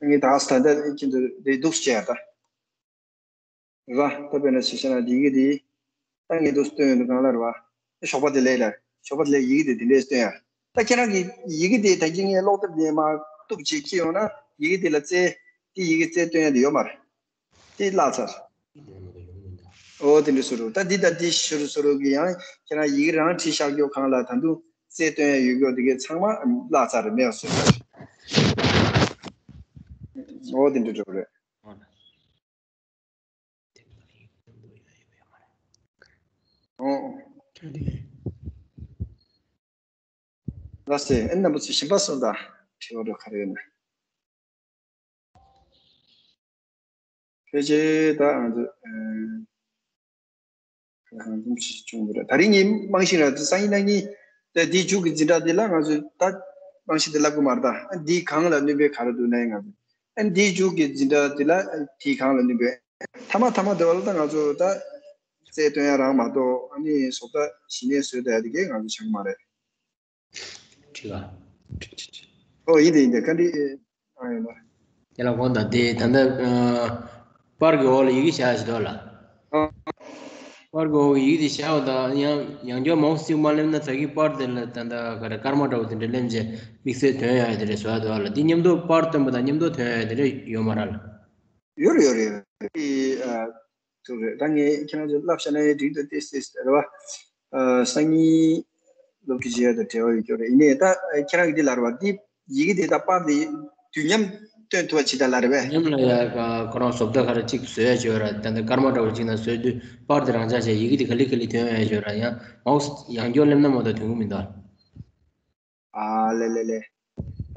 ཨ་ནི་ད་སི་ཊན་ཌར་ཌི་ཁྱེད་ཚོ་རེད་འདུག་ཟེར་ཡ་ད། རེད་བ། ད་དཔེར་ན་ཞིག་བྱས་ན་འདི་ཡི་གེ་འདི། ད་ངས་འདུག་སྟོན་ཡོང་དུས་སྒང་ལ་རེད་བ། ཞོགས་པ་བདེ་ལེགས་ལ། ཞོགས་པ་བདེ་ལེགས་ཡི་གེ་འདི་འདི་འདྲས་སྟོན་ཡ། ད་ཁྱེད་རང་གིས་ཡི་གེ་འདི་ད་གིན་ངས་ཀློག་དེབ་འདི་མ་གཏུབ་བྱས་ཁྱེར་ཡོང་ན་ཡི་གེ་འདི་ལ་རྩལ། དེ་ཡི་གེ་རྩལ་སྟོན་ཡ་འདི་ཡོད་མ་རེད། དེ་བརླག་ཚར། ཨོ་དེ་འདྲས་བཟོ་རུ། ད་འདི་དང་འདི་ཞུ་རུ་བཟོ་རུ་གི་ཡང་ཁྱེད་རང་ཡི་གེ་རང་བྲིས་བཞག་རྒྱུ་གང་ལ་ད་དུང་རྩལ་སྟོན་ཡ་ཡོད་རྒྱུ་འདི་གའི་ཚང་མ་བརླག་ཚར་རེད། མེད་པ་བཟོས་ཚར། ཨོ་དེ་འདྲས་འགྲོ་གི་རེད། ཨོ། ལགས་སེ། ཨ་ནི་རྣམ་པ་ཚོས་གཞན་པ་སུ་དང་དྲི་བ་འདྲ་ག་རེ་ཡོད་ན། ཕལ་ཆེར་ད་ང་ཚོ་ཨ་གང་འཛོམས་ཞིག་བྱུང་འདུག་ར། ད་རིང་ངའི་རྨང་གཞི་ར་སང་ཉིན་གནངས་ཉིན་ད་འདིའི་མཇུག་གི་འཛིན་གྲྭ་འདི་ལ་ང་ཚོས་ད་རྨང་གཞི་འདི་བསླབ་དགོས་མ་རེད། ད་འདིའི་སྒང་ལ་བསྣུན་པའི་ག་རེ་འདུག་ན་ང་ཚོས། ཨ་འདིའི་མཇུག་གི་འཛིན་གྲྭ་འདི་ལ་དེའི་སྒང་ལ་བསྣུན་པའི་མཐའ་མ་མཐའ་མ་དེ་བ་ལ་ད་ང་ཚོ་ད་རྩལ་སྟོན་ཡ་རང་མ་གཏོགས་ཨ་ནི་བཟོ་ལྟ་གཞི་ནས་བཟོས་བསྡད་ཡ་དེ་གས་ང་ཚོ་ཆགས་ཀྱི་མ་རེད། ཁྲི་ག་ཁྲི་ཁྲི་ཁྲི། ཨོ་ཡིན་དེ་ཡིན་དེ་བཀའ་འདྲི་ཨ་ཡིན་ན། དེ་ལ་དགོངས་དག་དེ་ད་ལྟ་ཨ་པར་གྱི་འོག་ལ་ཡི་གེ་བཞག་ཞིག་འདུག་ལ། ཨ། པར་གྱི་འོག་གི་ཡི་གེ་དེ་བཞག་པ་དང་ཡང་ཡང་བསྐྱར་མའོ་སི་གཅིག་མ་གླེམ་ན་ད་གིན་པར་དེ་ལ་ད་ལྟ་ག་རེ་སྐར་མ་འདྲ་བོ་དེ་འདྲ་གླེམ་བྱས་དམིགས་བསལ་དོན་ཡོད་ཡ་དེ་འདྲ་བཟོ་ཡ་འདུག་ལ། དེ་མཉམ་དུ་པར་སྟོན་པ་དང་མཉམ་དུ་དོན་ཡོད་ཡ་དེ་འདྲ་ཡོད་མ་རེད་ལ། ཡོད་རེད་ཡོད་རེད། ཨ་ཐུག་རེད། ད་ངས་ཁྱེད་རང་ཚོ་བསླབ་བྱ་ན་ཡང་འགྲིག་འདུག་ཏེ་སེ་རེད་བ། ཨ་སང་ཉིན་སློབ་ཁྲིད་བྱེད་ཡ་དང་འབྲེལ་བ་ཡོད་ཀྱི་རེད། ཡིན་ནའི་ད་ཁྱེད་རང་གིས་འདི་ལབ་རེད་བ། འདི་ཡི་གེ་དེ་དང་པར་དེ་དུས་མཉམ་སྟོན་ཐུབ་པ་བྱེད་དང་ལབ་རེད་པས། མཉམ་ལ་ཡ་ཁོ་རང་བཟོ་ལྟ་ག་རེ་གཅིག་བཟོ་ཡ་བྱོས་ར། ད་ལྟ་སྐར་མ་འདྲ་བོ་གཅིག་ནང་བཟོས་དུས་པར་དེ་རང་འཇགས་བྱས་ཡི་གེ་དེ་ག་ལེ་ག་ལེ་ཐོན་ཡ་བྱོས་ར། ཡང་མའོ་སི་ཡང་བསྐྱར་གླེམ་ན་མ་གཏོགས་ཐོན་གི་མི་འདུག་ཨ་ལེ་ལེ་ལེ།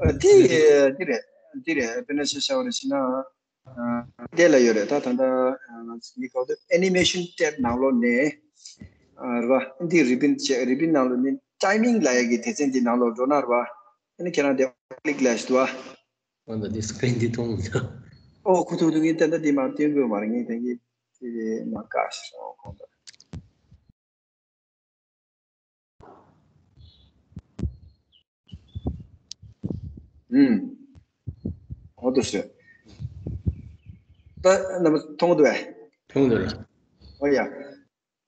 ཨ་དེ་དེ་རེད་དེ་རེད། དཔེར་ན་ཆ་བཞག་པ་རེད་ཟེར་ན། ཨ་དེ་ལ་ཡོད་རེད། ད་ད་ལྟ་ཨ་ང་ཚོ་ངའི་གོ་དེ་ཨེ་ནི་མེ་ཤན་ཊེབ་ནང་ལོགས་ནས་ཨ་རེད་བ། འདི་རི་བིན་བྱས། རི་བིན་ནང་ལོགས་ནས་ཊའི་མིང་ལབ་ཡ་གི་སྡེ་ཚན་འདི་ནང་ལོགས་འགྲོ་ན་རེད་བ། ཨ་ནི་ཁྱེད་རང་དེ་ཀླིག་ལབ་ཞིག་འདུག་བ། ཨོ་ད་འདི་སི་ཀི་རིན་འདི་མཐོང་མི་འདུག་ཨོ་ཁུ་ཐུག་ཐུག་ངས་ད་ལྟ་འདི་མར་སྟོན་དགོས་མ་རེད། ངས་ད་གིན་དེ་མར་བཀག་ཞིག་སོང་གོང་དུ། ཨུམ། ཨོ་དེ་སེ། ད་རྣམ་པ་མཐོང་གི་འདུག་གས། མཐོང་གི་འདུག་ལ། ཨོ་ཡ།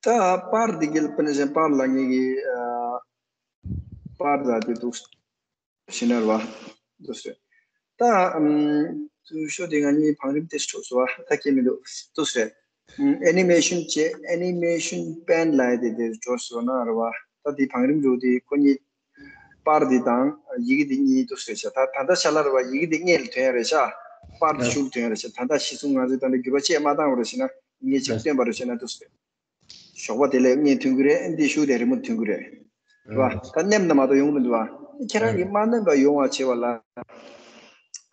ད་པར་འདི་གི་དཔེར་ན་ཅན་པར་ལ་ངེད་ཀྱི་ཨ་ པར་ད་དེ་འདུག་ཤི་ན་ར་བ་འདུག་ཟེར། ད་ཨམ་ཤོ་དེ་ང་གཉིས་བང་རིམ་དེ་འཕྲོ་སོ་བ་ད་སྐྱེ་མི་འདུག་འདུག་ཟེར། ཨེ་ནི་མེ་ཤོན་བྱས། ཨེ་ནི་མེ་ཤོན་པན་ལ་དེ་དེ་འཕྲོ་སོ་ན་ར་བ་ད་དེ་བང་རིམ་འགྲོ་དེ་ཁོ་གཉིས་པར་དེ་དང་ཡི་གེ་དེ་གཉིས་འདུག་ཟེར་ཤ། ད་ད་ལྟ་ཤ་ལ་ར་བ་ཡི་གེ་དེ་སྔས་ལ་ཐོན་ཡ་རེད་ཤ། པར་དེ་ཤུགས་ཐོན་ཡ་རེད་ཤ། ད་ལྟ་ཤི་སོང་ང་ཚོས་ད་ལྟ་འགྱུར་བ་ཆེ་མ་བཏང་བ་རེད་ཤི་ན་ངས་ཅིག་སྟོན་པ་རེད་ཤི་ན་འདུག་ཟེར། ཞོགས་པ་དེ་ལས་སྔས་ཐོན་གི་རེད། འདི་ཤུགས་དེ་རི་མོ་ཐོན་གི་རེད། རེད་བ། ད་ནེམ་ན་མ་གཏོགས་ཡོང་མི་འདུག་བ། ཁྱེད་རང་གིས་མ་ནེམ་པ་ཡོང་བ་བྱེད་པ་ལ།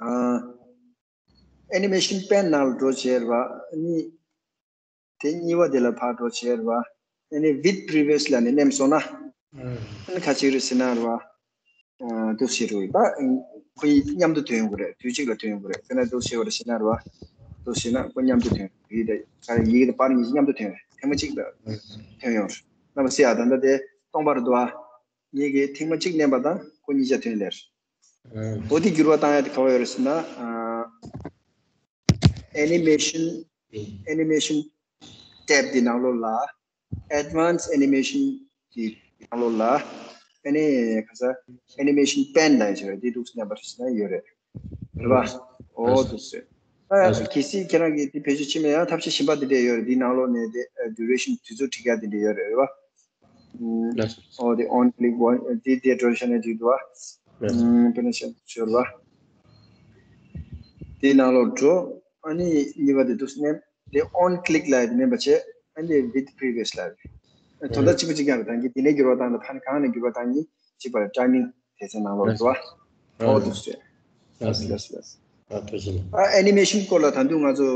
ཨ་ཨེ་ནི་མེ་ཤོན་པན་ནང་ལ་འགྲོ་བྱས་རེད་བ། ཨ་ནི་དེ་གཉིས་པ་དེ་ལ་ཕར་འགྲོ་བྱས་རེད་བ། ཨ་ནི་with previous ལ་ནི་ནེམ་སོང་ན། ཨ་ནི་ཁ་ཅིག་རེད་ཟེར་ན་རེད་བ། ཨ་འདུག་ཟེར་རེད་བ། ད་ཁོ་གཉིས་མཉམ་དུ་ཐོན་ཡོང་གི་རེད། དུས་གཅིག་ལ་ཐོན་ཡོང་གི་རེད། དེ་ན་འདུག་ཟེར་བ་རེད་ཟེར་ན་རེད་བ། འདུག་ཟེར་ན་ཁོ་མཉམ་དུ་ཐོན་ཡོང་གི་རེད། ཡི་གེ་དང་པར་གཉིས་མཉམ་དུ་ཐོན་ཡོང་། ཐེངས་མ་གཅིག་ལ་ཐོན་ཡོང་། རྣམ་པ་སེ་ཡ་ད་ལྟ་དེ་སྟོང་པ་རེད་འདུག་བ། ངེད་ཀྱིས་ཐེངས་མ་གཅིག་མནན་པ་དང་ཁོ་གཉིས་ཆ་ཐོན་ལེར། འོ་དེ་འགྱུར་བ་བཏང་ཡ་དེ་ག་བ་ཡོད་རེད་ཟེར་ན། ཨ་ཨེ་ནི་མེ་ཤོན་ཨེ་ནི་མེ་ཤོན་ཊེབ་དེ་ནང་ལོགས་ལ། Advanced Animation གི་ནང་ལོགས་ལ། ཨ་ནི་ག་ས་ཨེ་ནི་མེ་ཤོན་པན་ལ་ཡོད་རེད། དེ་འདུག་སེ་མནན་པ་རེད་ཟེར་ན་ཡོད་རེད། རེད་བ། འོ་འདུག་སེ། ད་གལ་སྲིད་ཁྱེད་རང་གིས་དེ་བེད་སྤྱོད་བྱེད་མེད་ཡང་ཐབས་ཤེས་གཞན་པ་དེ་འདྲས་ཡོད་རེད། དེའི་ནང་ལོགས་ནས་དེ་ཌུ་རེ་ཤན་དུས་ཚོད་བྲི་ཡ་དེ་འདྲས་ཡོད་རེད། རེད་བ། ཨོ་དེ་on click one དེ་དེ་འགྲོ་ཤ་ནས་དུས་འདུག་བ། དཔེར་ན་ཤ་ཤོར་བ། དེའི་ནང་ལོགས་འགྲོ། ཨ་ནི་གཉིས་པ་དེ་འདུག་སེ་མནན། དེ་on click ལ་དེ་མནན་པ་བྱས། ཨ་ནི་with previous ལ་དེ། དོན་དག་གཅིག་པ་གཅིག་རྐྱང་རེད། ད་གིན་དེ་ནས་འགྱུར་བ་བཏང་དང་ཕ་ནི་གང་ནས་འགྱུར་བ་བཏང་གིན་གཅིག་པ་རེད། ཊའི་མིང་དེ་ཚོའི་ནང་ལོགས་འགྲོ་བ། ཨོ་འདུག་སེ། ལགས་སོ་ལགས་སོ་ལགས་སོ། ཨ་ཐུགས་རྗེ་གནང་། ཨ་ཨེ་ནི་མེ་ཤོན་སྐོར་ལ་ད་དུང་ང་ཚོ་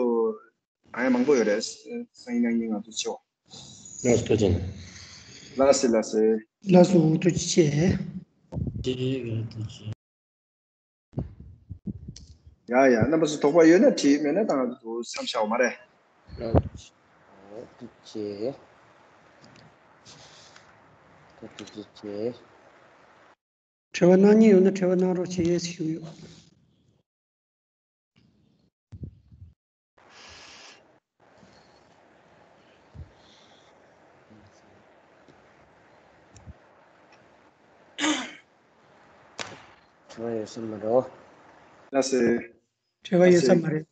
གང་ཡང་མང་པོ་ཡོད་རེད། སང་ཉིན་གནངས་ཉིན་ང་ཚོ་ཆེ་བ། ལགས་སོ་ཐུགས་རྗེ་གནང་། ལགས་སོ་ལགས་སོ། ལགས་སོ་ཐུགས་རྗེ་ཆེ། ཡ་ཡ། རྣམ་པ་ཚོ་དོགས་པ་ཡོད་ན་དྲིས། མེད་ན་ད་ང་ཚོ་མཚམས་བཞག་པ་མ་རེད། ལགས་སོ། ཐུགས་རྗེ་ཆེ། ཐུགས་རྗེ་ཆེ། དྲི་བ་གནང་མཁན་ཡོད་ན་དྲི་བ་གནང་རོགས་བྱེད་ཞུས་ཡོད། དྲི་བ་ཡོད་ས་མ་རེད། ལགས་སེ། དྲི་བ་ཡོད་ས་མ་རེད།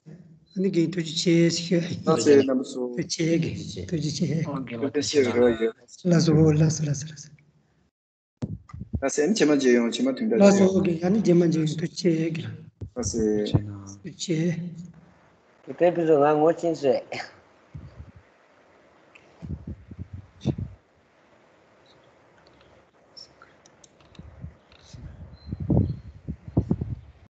ཨ་ནི་རྒན་ཐུགས་རྗེ་ཆེ་ཞུ། ལགས་སེ། རྣམ་པ་ཚོ། ཐུགས་རྗེ་ཆེ་རྒན། ཐུགས་རྗེ་ཆེ། ཨོ་རྒན་ལགས་ཐུགས་རྗེ་ཆེ། ལགས་སོ་ལགས་སོ་ལགས་སོ་ལགས་སོ། ལགས་སེ། ཨ་ནི་རྗེས་མ་མཇལ་ཡོང་། རྗེས་མ་དུས་འདྲ་ལགས་སོ། མཇལ་ཡོང་། ཨོ་རྒན། ཨ་ནི་རྗེས་མ་མཇལ་ཡོང་། ཐུགས་རྗེ་ཆེ་རྒན། ལགས་སེ། ཐུགས་རྗེ་ཆེ། དེ་དཔེ་ཕུན་ཚོགས་ང་ངོ་ཅན་ཟེར།